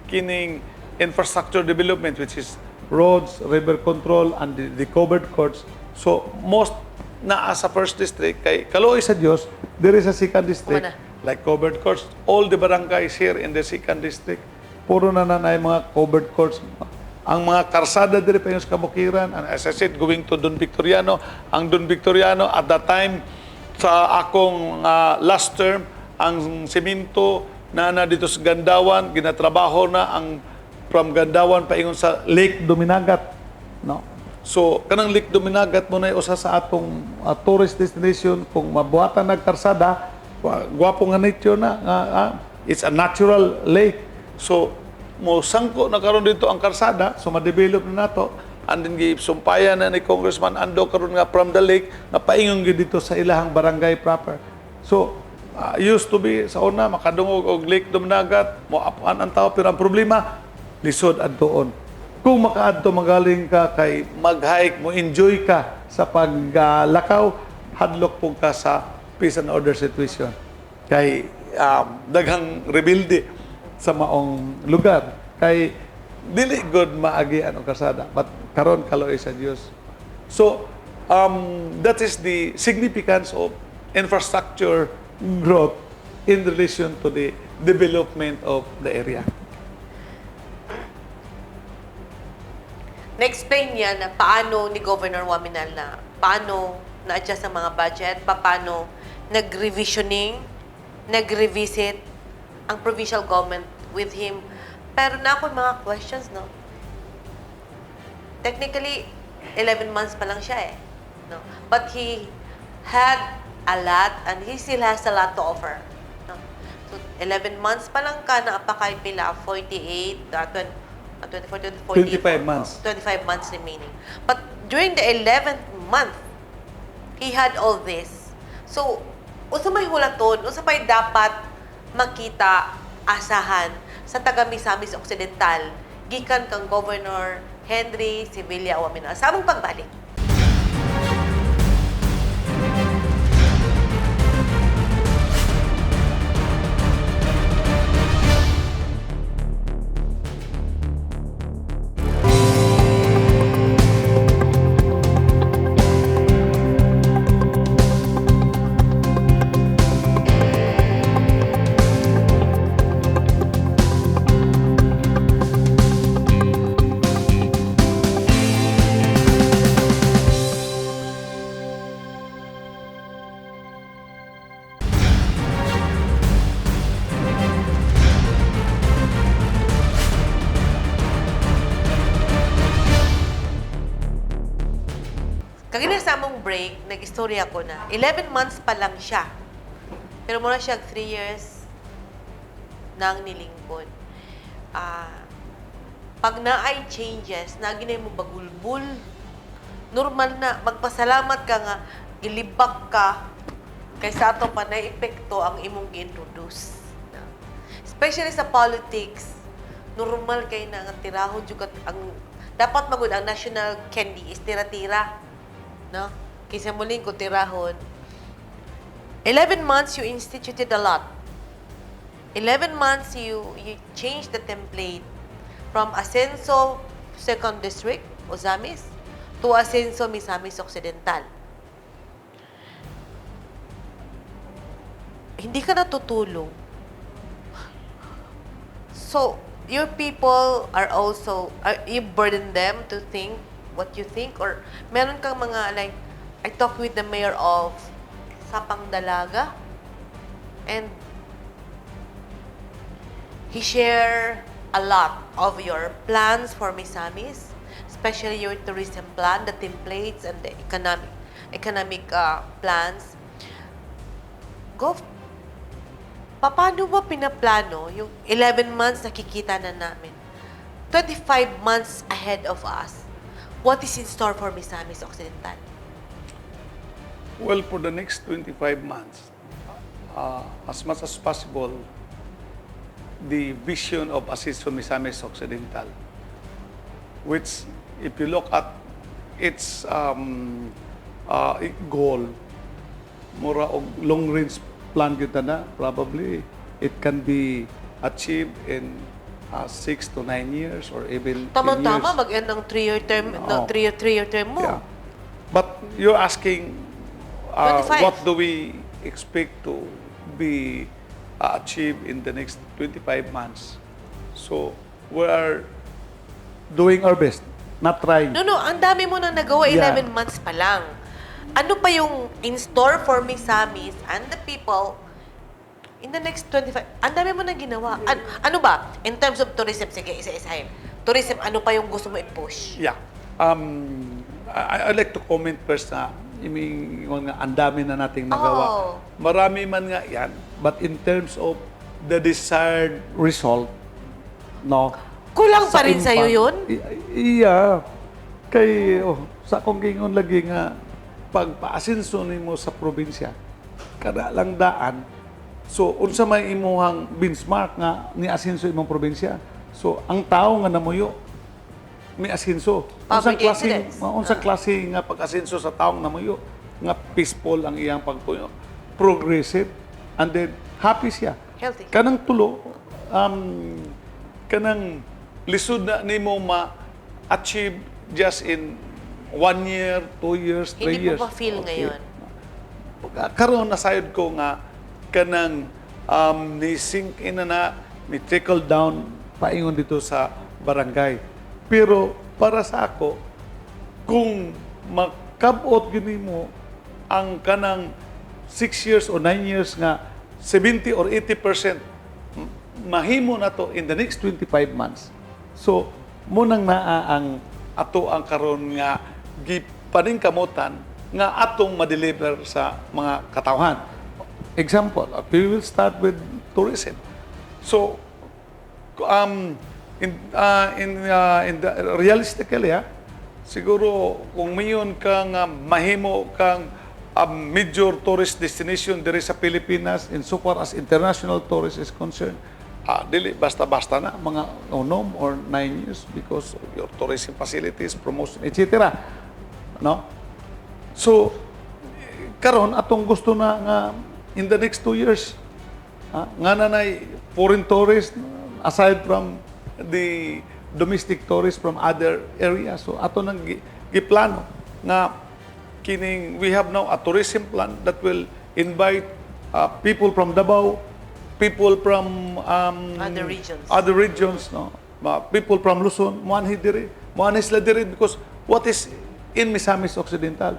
kining infrastructure development, which is roads, river control and the covered courts. So most naa sa first district, kay kaluoy sa Dios diri sa second district, Kumana. Like covered courts, all the barangays here in the second district, puro na na mga covered courts. Ang mga karsada diri pa yung sa kabukiran, and as I said, going to Don Victoriano, ang Don Victoriano at that time sa akong last term, ang simento na na dito sa Gandawan, ginatrabaho na ang from Gandawan paingon sa Lake Duminagat, no? So kanang Lake Duminagat mo na usa sa atong tourist destination. Kung mabuhatan nagkarsada, gwapo nga nature na nga, it's a natural lake. So mo sangko na karon dito ang karsada, so ma-develop na nato. And then gisumpayan na ni Congressman Ando karon nga from the lake na paingon gyud dito sa ilahang barangay proper. So used to be sa una, makadungog og Lake Duminagat, mo apuan ang tao, pero ang problema, lisod adtoon. Kung makaadto magaling ka kay mag-hike mo, enjoy ka sa paglakaw, hadlok po ka sa peace and order situation kay daghang rebelde sa maong lugar, kay dili good maagi ang karsada. But karon, kaluoy sa Dios. So that is the significance of infrastructure growth in relation to the development of the area. Na-explain niya na paano ni Governor Oaminal na paano na-adjust ang mga budget, paano nag-revisioning, nag-revisit ang provincial government with him. Pero na ako mga questions, no? Technically, 11 months pa lang siya eh. No? But he had a lot and he still has a lot to offer. No? So, 11 months pa lang ka, naa pa kay pila, 48, 20, 24, 24, 25 months. 25 months remaining. But during the 11th month, he had all this. So, unsa may hulaton, unsa may dapat makita, asahan sa taga Misamis Occidental gikan kang Governor Henry Sevilla Oaminal sa among pagbalik? Kagina sa among break, nag-istorya ko na 11 months pa lang siya. Pero muna siya 3 years nang nilingkod. Ah, Pag naay changes, naa gyud mo bagulbul. Normal na, magpasalamat ka nga, gilibak ka, kaysa ato pa na epekto ang imong gi-introduce. Na. Especially sa politics, normal kay na nga tirahon jud ang dapat magud ang national candy is tira-tira. No? Kaysa muling ko tirahon. 11 months you instituted a lot. 11 months you changed the template from Asenso Second District, Ozamis, to Asenso Misamis Occidental. Hindi ka natutulog. So, your people are also, you burden them to think what you think or meron kang mga like, I talked with the mayor of Sapang Dalaga and he share a lot of your plans for Misamis, especially your tourism plan, the templates and the economic plans. Gov, paano ba pinaplano yung 11 months nakikita na namin? 25 months ahead of us. What is in store for Misamis Occidental? Well, for the next 25 months, as much as possible, the vision of Asenso Misamis Occidental, which if you look at its goal, mura og long range plan kita na, probably it can be achieved in 6 to 9 years or even 10 Tama-tama, years. Mag-end ng 3-year term, no, Oo. 3-year term mo. Yeah. But you're asking 25. What do we expect to be achieved in the next 25 months? So we are doing our best, not trying. No, ang dami mo nang nagawa, 11 months pa lang. Ano pa yung in store for Misamis and the people in the next 25? Ang dami mo nang ginawa. Ano ba? In terms of tourism, sige, isa-isahin. Tourism, ano pa yung gusto mo i-push? Yeah. I'd like to comment first na yung nga, ang dami na nating nagawa. Oo. Marami man nga yan, but in terms of the desired result, no? Kulang pa Sa rin sa'yo impact. yun? Iya. Kay, oh, sa akong gingon lagi nga, pagpaasinso nimo sa probinsya, kada lang daan, so unsa may imuhang benchmark nga ni asinso imong probinsya? So, ang tao nga namuyo, may asinso. Unsang Poverty klase, incidence. Unsang klase nga pag-asinso sa taong namuyo, nga peaceful ang iyang pagpuyo, progressive, and then happy siya. Healthy. Kanang tulo, kanang lisod na nimo ma-achieve just in one year, 2 years, three Hindi years. mo pa feel ngayon? Karon nasayod ko nga kanang ni sink in na na, ni trickle down paingon dito sa barangay. Pero para sa ako, kung makabot gyud nimo ang kanang 6 years or 9 years nga 70 or 80% mahimo na to in the next 25 months. So, mao nang naa ang ato ang karon nga gipaningkamutan nga atong ma-deliver sa mga katawhan. Example, we will start with tourism. So, in the, realistically, siguro kung mayon kang mahimo kang major tourist destination diri sa Pilipinas in so far as international tourist is concerned, dili basta-basta na mga 8 or 9 years because of your tourism facilities, promotion, etc. No? So, karon atong gusto na nga in the next 2 years, nga na nay foreign tourists aside from the domestic tourists from other areas. So ato nang giplano nga kining we have now a tourism plan that will invite people from Davao, people from Other regions. Other regions, no? People from Luzon, moanhi diri, moanhi sila diri because what is in Misamis Occidental?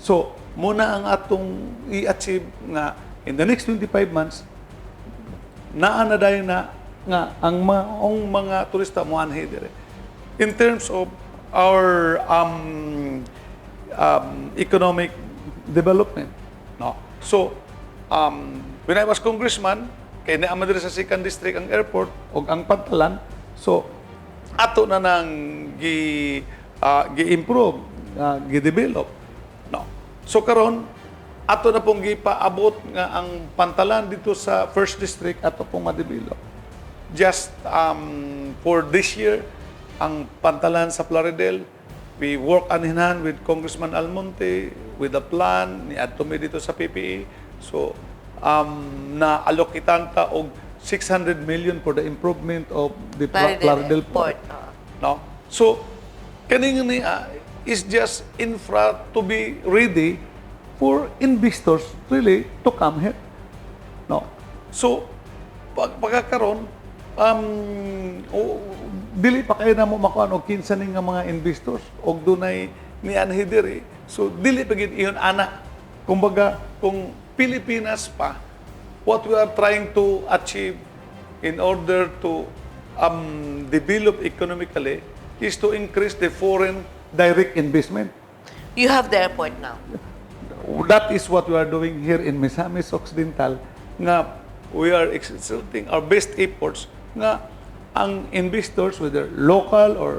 So, mao na ang atong i-achieve nga in the next 25 months, naa na dayon na nga ang maong mga turista moanhi diri. In terms of our economic development, no? So, when I was congressman, kay naa man diri sa second district ang airport ug ang pantalan, so Ato na nang gi-improve, gi-develop. No. So karon ato na pong gipaabot nga ang pantalan dito sa First District ato pong ma-develop. Just for this year, ang pantalan sa Plaridel, we work hand in hand with Congressman Almonte with the plan ni adto mi dito sa PPA. So na allokitan ta og 600 million for the improvement of the Plaridel Plaridel Port. Port, oo. No? So kaning ni is just infra to be ready for investors really to come here. No? So pagkakaron dili pa kayo na mo makuan og kinsa ni nga mga investors og dunay nianhi diri. So dili pa gid iyon ana. Kumbaga kung Pilipinas pa, what we are trying to achieve in order to develop economically is to increase the foreign direct investment. You have the airport now. That is what we are doing here in Misamis Occidental nga we are exerting our best efforts nga ang investors, whether local or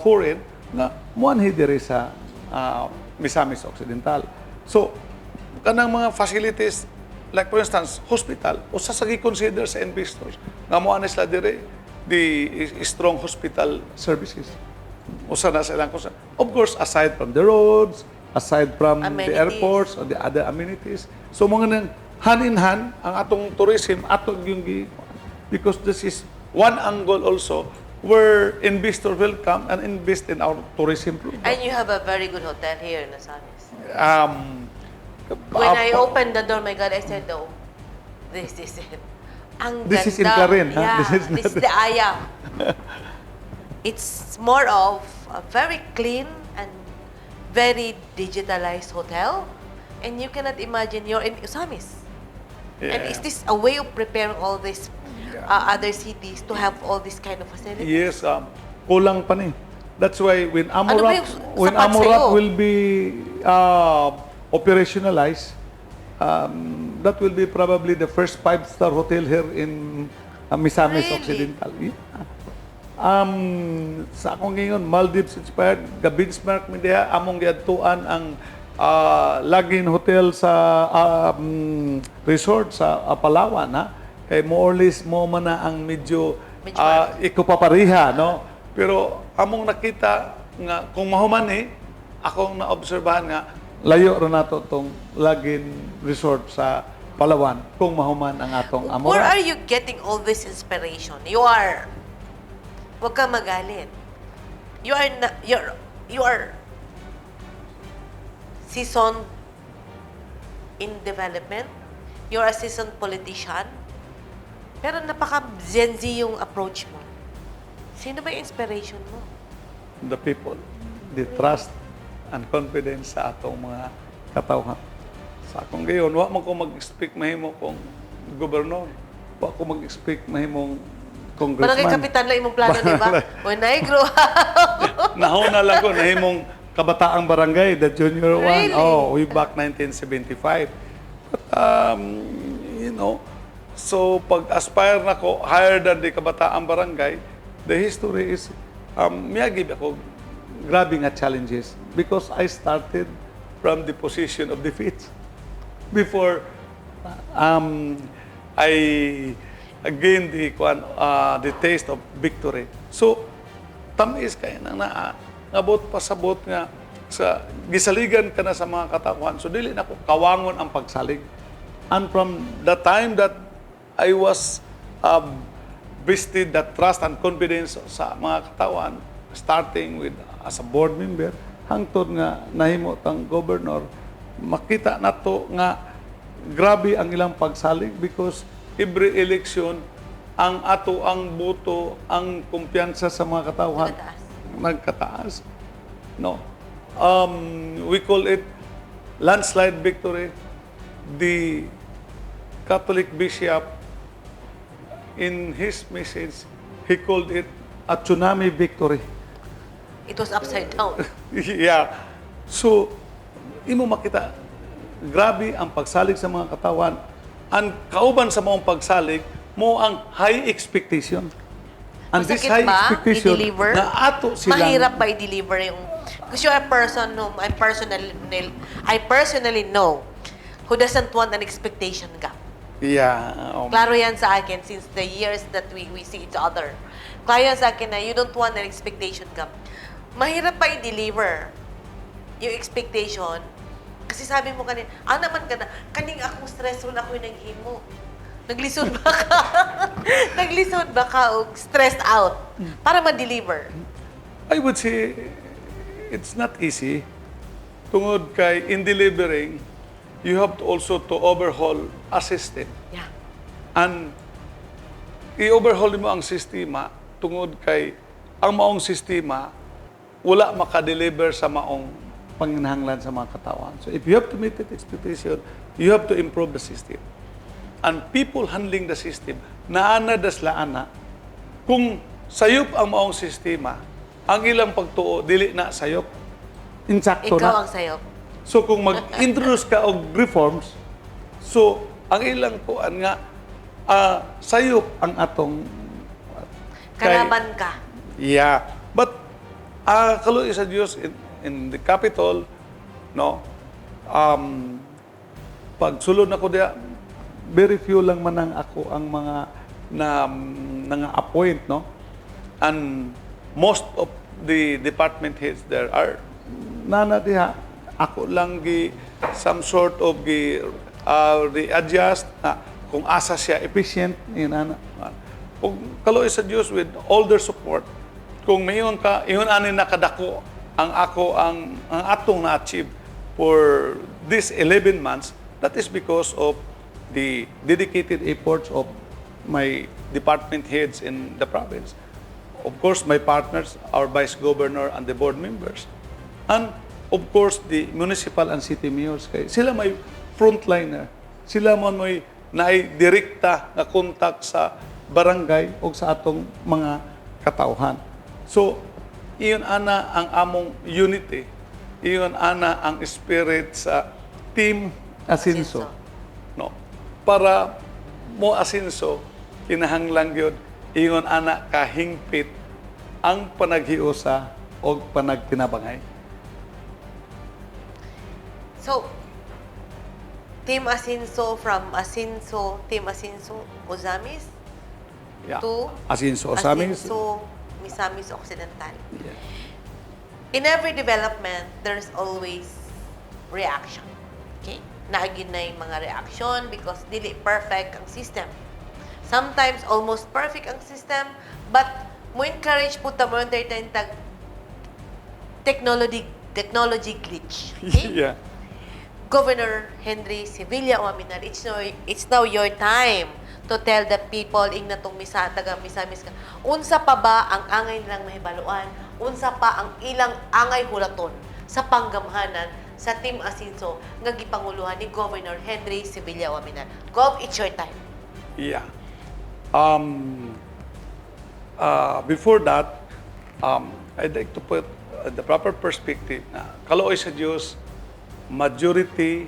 foreign, nga muanhi diri sa Misamis Occidental. So kanang mga facilities, like for instance hospital, usa sa gi-consider sa investors nga moanhi sila diri, the strong hospital services. Usa na sa ilang concern. Of course, aside from the roads, aside from the Amenities. Airports or the other amenities. So mga nang hand in hand ang atong tourism ato yung because this is one angle also where investors will come and invest in our tourism program. And you have a very good hotel here in Ozamis. When I opened the door, my God, I said, "Oh, this is it." Ang This is in ganda. Clarin, ha? Yeah, This is this is the Aya. It's more of a very clean and very digitalized hotel. And you cannot imagine you're in Ozamis. And is this a way of preparing all these other cities to have all this kind of facilities? Yes, kulang pa ni. That's why when Ano ba Amorap, yung when sapat Amorap sa'yo? Will be operationalized, that will be probably the first five-star hotel here in Misamis Really? Occidental. Yeah. Sa akong ngayon, Maldives inspired, ga-benchmark mi diha, among giadtuan ang Lagin Hotel sa resort sa Palawan, ha. Kay more or less mo man na ang medyo Benchmark. Ikupapariha, no? Pero among nakita nga kung mahuman eh, akong naobserbahan nga layo ra nato tong Lagin Resort sa Palawan kung mahuman ang atong Where Amorap. Are you getting all this inspiration? You are, wag ka magalit. You are, na, you are seasoned in development. You're a seasoned politician. Pero napaka Gen Z yung approach mo. Sino ba yung inspiration mo? The people, the trust and confidence sa atong mga katawhan. Sa akong gayon, wa man ko mag-expect mahimo kong gobernador. Wa ko mag-expect mahimong congressman. Barangay kapitan lang imong plano, di ba? When I grow up. Nahuna lang ko, nahimong kabataang barangay, the junior one. Really? Oh, way back 1975. But, so pag aspire na ko higher than the kabataang barangay, the history is, miyagib ako, grabe nga challenges because I started from the position of defeat before I gained the taste of victory. So, tamis kay nang naa ngabot pasabot nga sa gisaligan ka na sa mga katawhan. So dili na ko kawangon ang pagsalig. And from the time that I was vested that trust and confidence sa mga katawan, starting with as a board member, hangtod nga nahimo tang governor, makita nato nga grabe ang ilang pagsalig because every election ang ato ang boto, ang kumpiyansa sa mga katawhan Nagkataas. Nagkataas. No. We call it landslide victory. The Catholic bishop, in his message, he called it a tsunami victory. It was upside down. Yeah. So, imo makita, grabe ang pagsalig sa mga katawan. Ang kauban sa maong pagsalig, mo ang high expectation. And this Masakit high ba expectation i-deliver? na ato silang Mahirap ba i-deliver yung... Because you're a person whom I personally know who doesn't want an expectation gap. Klaro yan sa akin since the years that we see each other. Klaro yan sa akin na you don't want an expectation gap. Mahirap pa i-deliver yung expectation. Kasi sabi mo kanina, ah naman ka na, kaning akong stressful ako yung naghimo. Naglisod ba ka? Naglisod ba ka og stressed out para ma-deliver? I would say it's not easy. Tungod kay in delivering, you have to also to overhaul a system. And i-overhaul mo ang sistema tungod kay ang maong sistema wala maka-deliver sa maong panginahanglan sa mga katawhan. So if you have to meet that expectation, you have to improve the system. And people handling the system, naana dasla ana, kung sayop ang maong sistema, ang ilang pagtuo, dili na sayop. Insakto Ikaw na. Ang sayop. So kung mag-introduce ka og reforms, so ang ilang kuan nga sayop ang atong Kalaban ka. Yeah. But kaluoy sa Dios in the capital, no? Pagsulod nako diya, very few lang man ang ako ang mga na nga appoint, no? And most of the department heads there are nana diha. Ako lang gi some sort of gi readjust na kung asa siya efficient inana. Ug kaluoy sa Dios, with all their support, kung mayon ka ingon ani nakadako ang ako ang atong na-achieve for this 11 months, that is because of the dedicated efforts of my department heads in the province. Of course, my partners, our vice governor and the board members. And of course, the municipal and city mayors. Kay sila may frontliner. Sila man may naay direkta nga contact sa barangay o sa atong mga katawhan. So, iyon ana ang among unity. Iyon ana ang spirit sa Team Asinso. Asinso. No? Para mo asinso, kinahanglan gyud ingon ana kahingpit ang panaghiusa o panagtinabangay. So, Team Asinso from Asinso, Team Asinso Ozamis to Asinso Ozamis. Asinso Misamis Occidental. Yeah. In every development, there's always reaction. Okay? Naa gyud na yung mga reaction because dili perfect ang system. Sometimes almost perfect ang system, but mo encourage po ta mo entertain tag technology glitch. Okay? Yeah. Governor Henry Sevilla Oaminal, it's now your time to tell the people ing natong misa, taga Misamis ka. Unsa pa ba ang angay nilang mahibaluan? Unsa pa ang ilang angay hulaton sa panggamhanan sa Team Asinso nga gipanguluhan ni Governor Henry Sevilla Oaminal? Gov, it's your time. Yeah. Before that, I'd like to put the proper perspective na kaluoy sa Diyos, majority,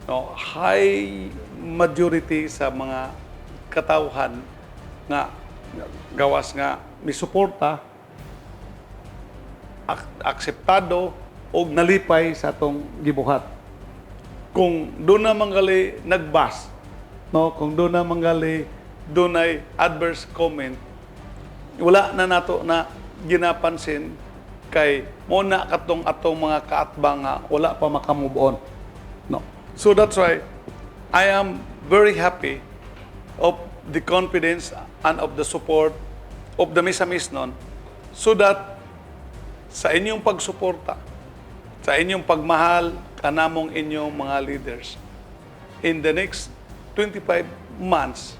no, high majority sa mga katawhan nga gawas nga misuporta, akseptado og nalipay sa atong gibuhat. Kung duna man gali nag-bash, no, kung duna man gali dunay adverse comment, wala na nato na ginapansin kay mo na katong atong mga kaatbang nga wala pa maka-move on, no? So that's why I am very happy of the confidence and of the support of the Misamisnon so that sa inyong pagsuporta, sa inyong pagmahal kanamong inyong mga leaders, in the next 25 months,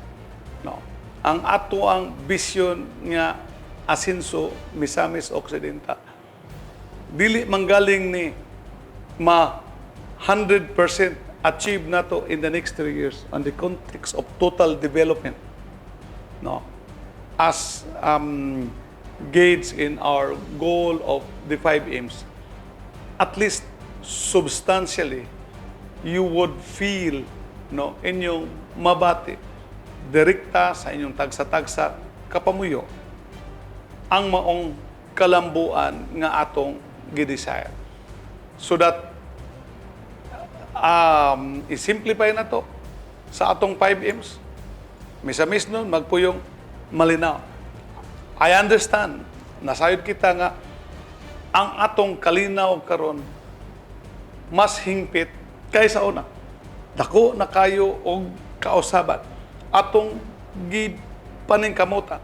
no, ang ato ang vision nga Asinso Misamis Occidental, dili manggaling ni ma 100% achieve nato in the next 3 years on the context of total development, no, as gauge in our goal of the five aims. At least substantially you would feel, no, inyong mabati direkta sa inyong tagsa-tagsa kapamuyo. Ang maong kalambuan nga atong gi-desire. So that i-simplify na to sa atong 5 M's. Misamis nun, magpuyong malinaw. I understand, nasayod kita nga ang atong kalinaw karon mas hingpit kaysa una. Dako na kayo og kausaban. Atong gipaningkamutan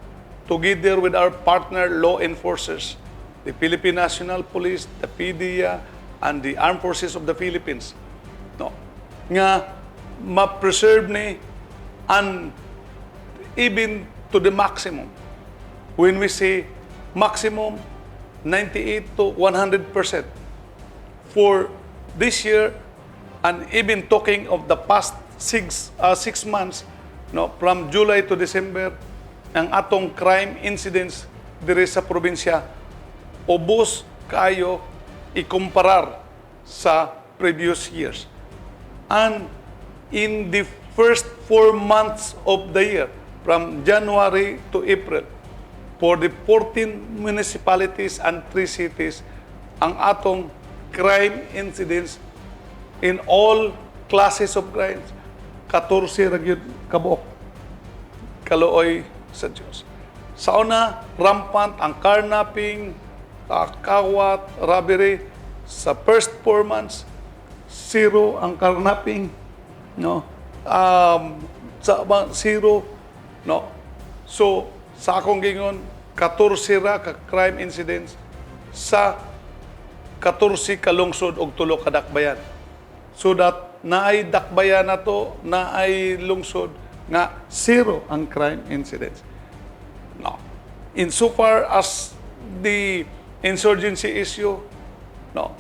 together with our partner law enforcers, the Philippine National Police, the PDEA, and the Armed Forces of the Philippines. No? Nga ma-preserve ni and even to the maximum. When we say maximum, 98 to 100% for this year and even talking of the past 6 months, no, from July to December, ang atong crime incidents diri sa probinsya ubos kaayo ikumparar sa previous years. And in the first 4 months of the year, from January to April, for the 14 municipalities and 3 cities, ang atong crime incidents in all classes of crimes, 14 ra gyud kabuok. Kaluoy sa Diyos. Sa una, rampant ang carnapping, kawat, robbery. Sa first 4 months, zero ang carnapping, no? Sa zero, no? So, sa akong gingon, 14 ra ka crime incidents sa 14 ka lungsod og tulo ka dakbayan. So that naay dakbayan na to, naay lungsod nga zero ang crime incidents. No. Insofar as the insurgency issue, no,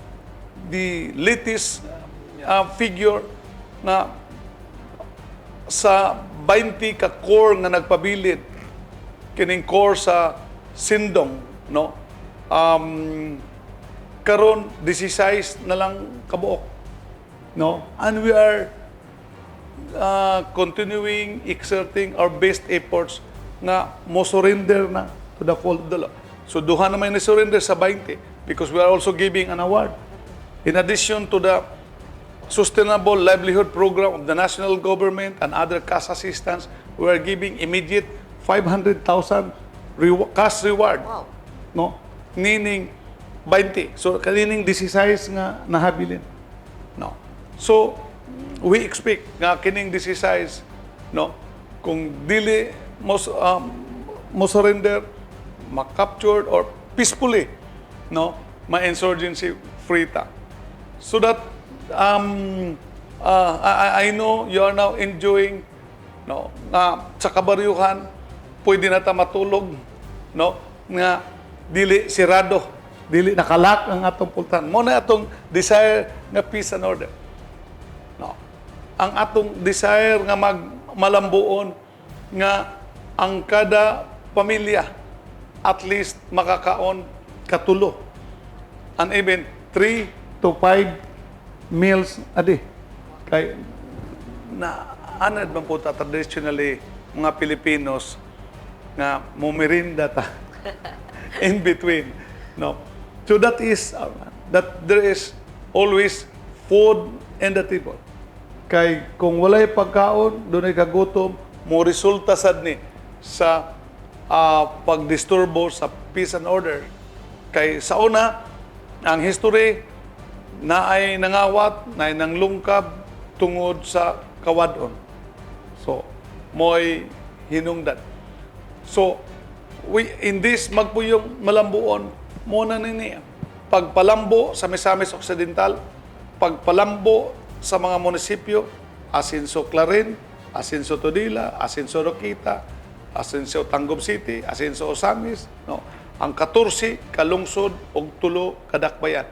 the latest figure na sa 20 ka core nga nagpabilid kining core sa Sindong, no, karon 16 na lang kabuok, no, and we are continuing exerting our best efforts nga mo surrender na to the fold of the law. So duha na may ni surrender sa 20 because we are also giving an award. In addition to the Sustainable Livelihood Program of the national government and other cash assistance, we are giving immediate 500,000 cash reward. No? Nining 20. So kanining 16 nga nahabilin. No. So we expect nga kining 16, no, kung dili mo surrender, ma-captured or peacefully, no, ma-insurgency free ta. So that I know you are now enjoying, no, nga sa kabaryuhan pwede na ta matulog, no, nga dili sirado, dili naka-lock ang atong pultahan. Mao na atong desire nga peace and order, no? Ang atong desire nga mag malambuon nga ang kada pamilya at least makakaon katulo and even 3 to 5 meals a day, kay na anad man po ta traditionally mga Pilipinos nga mumerinda ta in between, no? So that is that there is always food in the table, kay kung walay pagkaon, dunay kagutom, mo resulta sad ni sa pagdisturbo sa peace and order, kay sa una ang history na ay nangawat na ay nanglungkab tungod sa kawadon. So mo'y hinungdan. So we in this magpuyong malambuon, mo na ni niya pagpalambo sa Misamis Occidental, pagpalambo sa mga munisipyo, Asinso Clarin, Asinso Tudela, Asinso Rokita, Asinso Tangub City, Asinso Ozamiz, no, ang 14 ka lungsod og tulo ka dakbayan.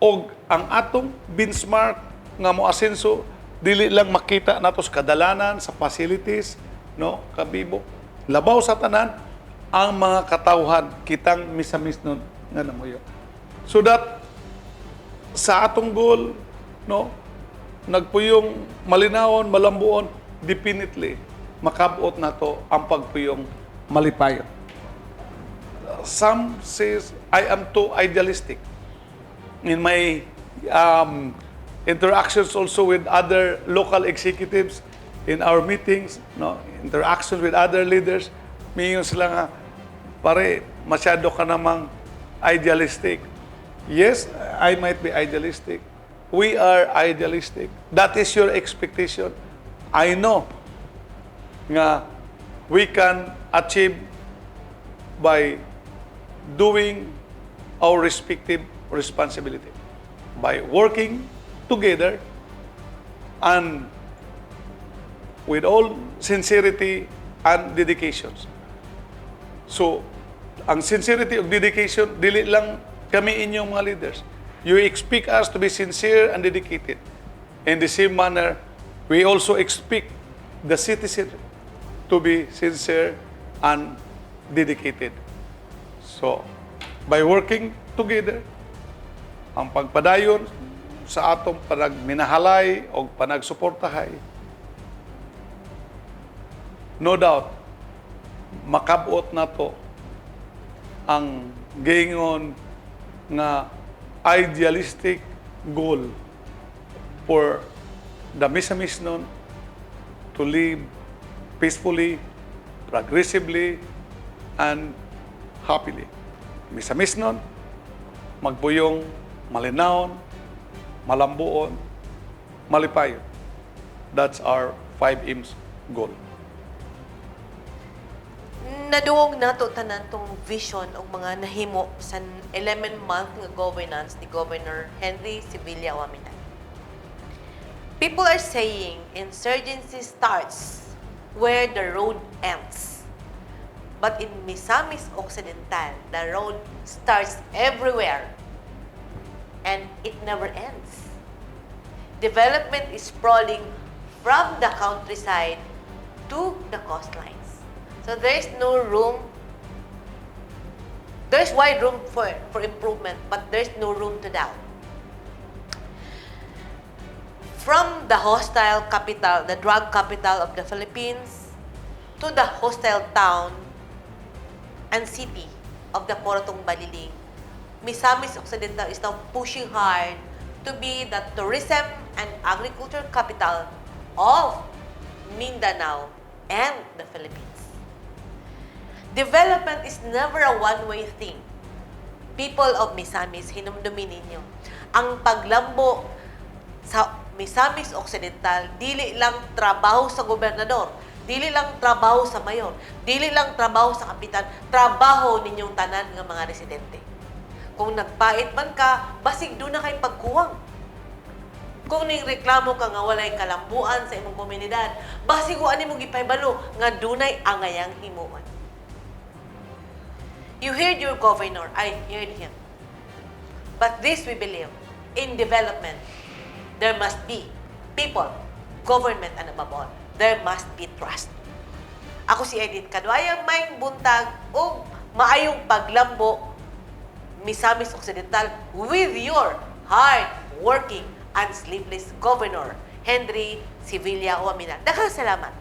Og ang atong benchmark nga mo asenso dili lang makita nato sa kadalanan, sa facilities, no, kabibo. Labaw sa tanan ang mga katawhan, kitang misamis nun nga namuyo. So that sa atong goal, no, nagpuyong malinawon, malambuon, definitely makabot nato ang pagpuyong malipayon. Some says I am too idealistic. In my interactions also with other local executives, in our meetings, no, interactions with other leaders, miingon sila nga, "Pare, masyado ka namang idealistic." Yes, I might be idealistic. We are idealistic. That is your expectation. I know nga we can achieve by doing our respective responsibility, by working together and with all sincerity and dedications. So, ang sincerity of dedication, dili lang kami inyong mga leaders. You expect us to be sincere and dedicated. In the same manner, we also expect the citizen to be sincere and dedicated. So, by working together, ang pagpadayon sa atong panagminahalay o panagsuportahay, no doubt, makabot nato ang giingon nga idealistic goal for the Misamisnon to live peacefully, progressively, and happily. Misamisnon, magbuyong, malinawon, malambuon, malipayon. That's our 5 M's goal. Nadungog nato tanan tong vision og mga nahimo sa 11-month nga governance ni Governor Henry Sevilla Oaminal. People are saying insurgency starts where the road ends. But in Misamis Occidental, the road starts everywhere and it never ends. Development is sprawling from the countryside to the coastlines. So there's no room, there's wide room for improvement, but there's no room to doubt. From the hostile capital, the drug capital of the Philippines, to the hostile town and city of the Korotong Baliling, Misamis Occidental is now pushing hard to be the tourism and agriculture capital of Mindanao and the Philippines. Development is never a one-way thing. People of Misamis, hinumdumin ninyo, ang paglambo sa Misamis Occidental, dili lang trabaho sa gobernador, dili lang trabaho sa mayor, dili lang trabaho sa kapitan, trabaho ninyong tanan nga mga residente. Kung nagpait man ka, basig duna kay pagkuwang. Kung ning reklamo ka nga walay kalambuan sa imong komunidad, basig wa nimo gipahibalo nga dunay angayang himuon. You heard your governor, I heard him. But this we believe, in development, there must be people, government, and above all, there must be trust. Ako si Edith Kadwayang, maayong buntag ug maayong paglambo, Misamis Occidental, with your hard-working and sleepless governor, Henry Sevilla Oaminal. Daghang salamat.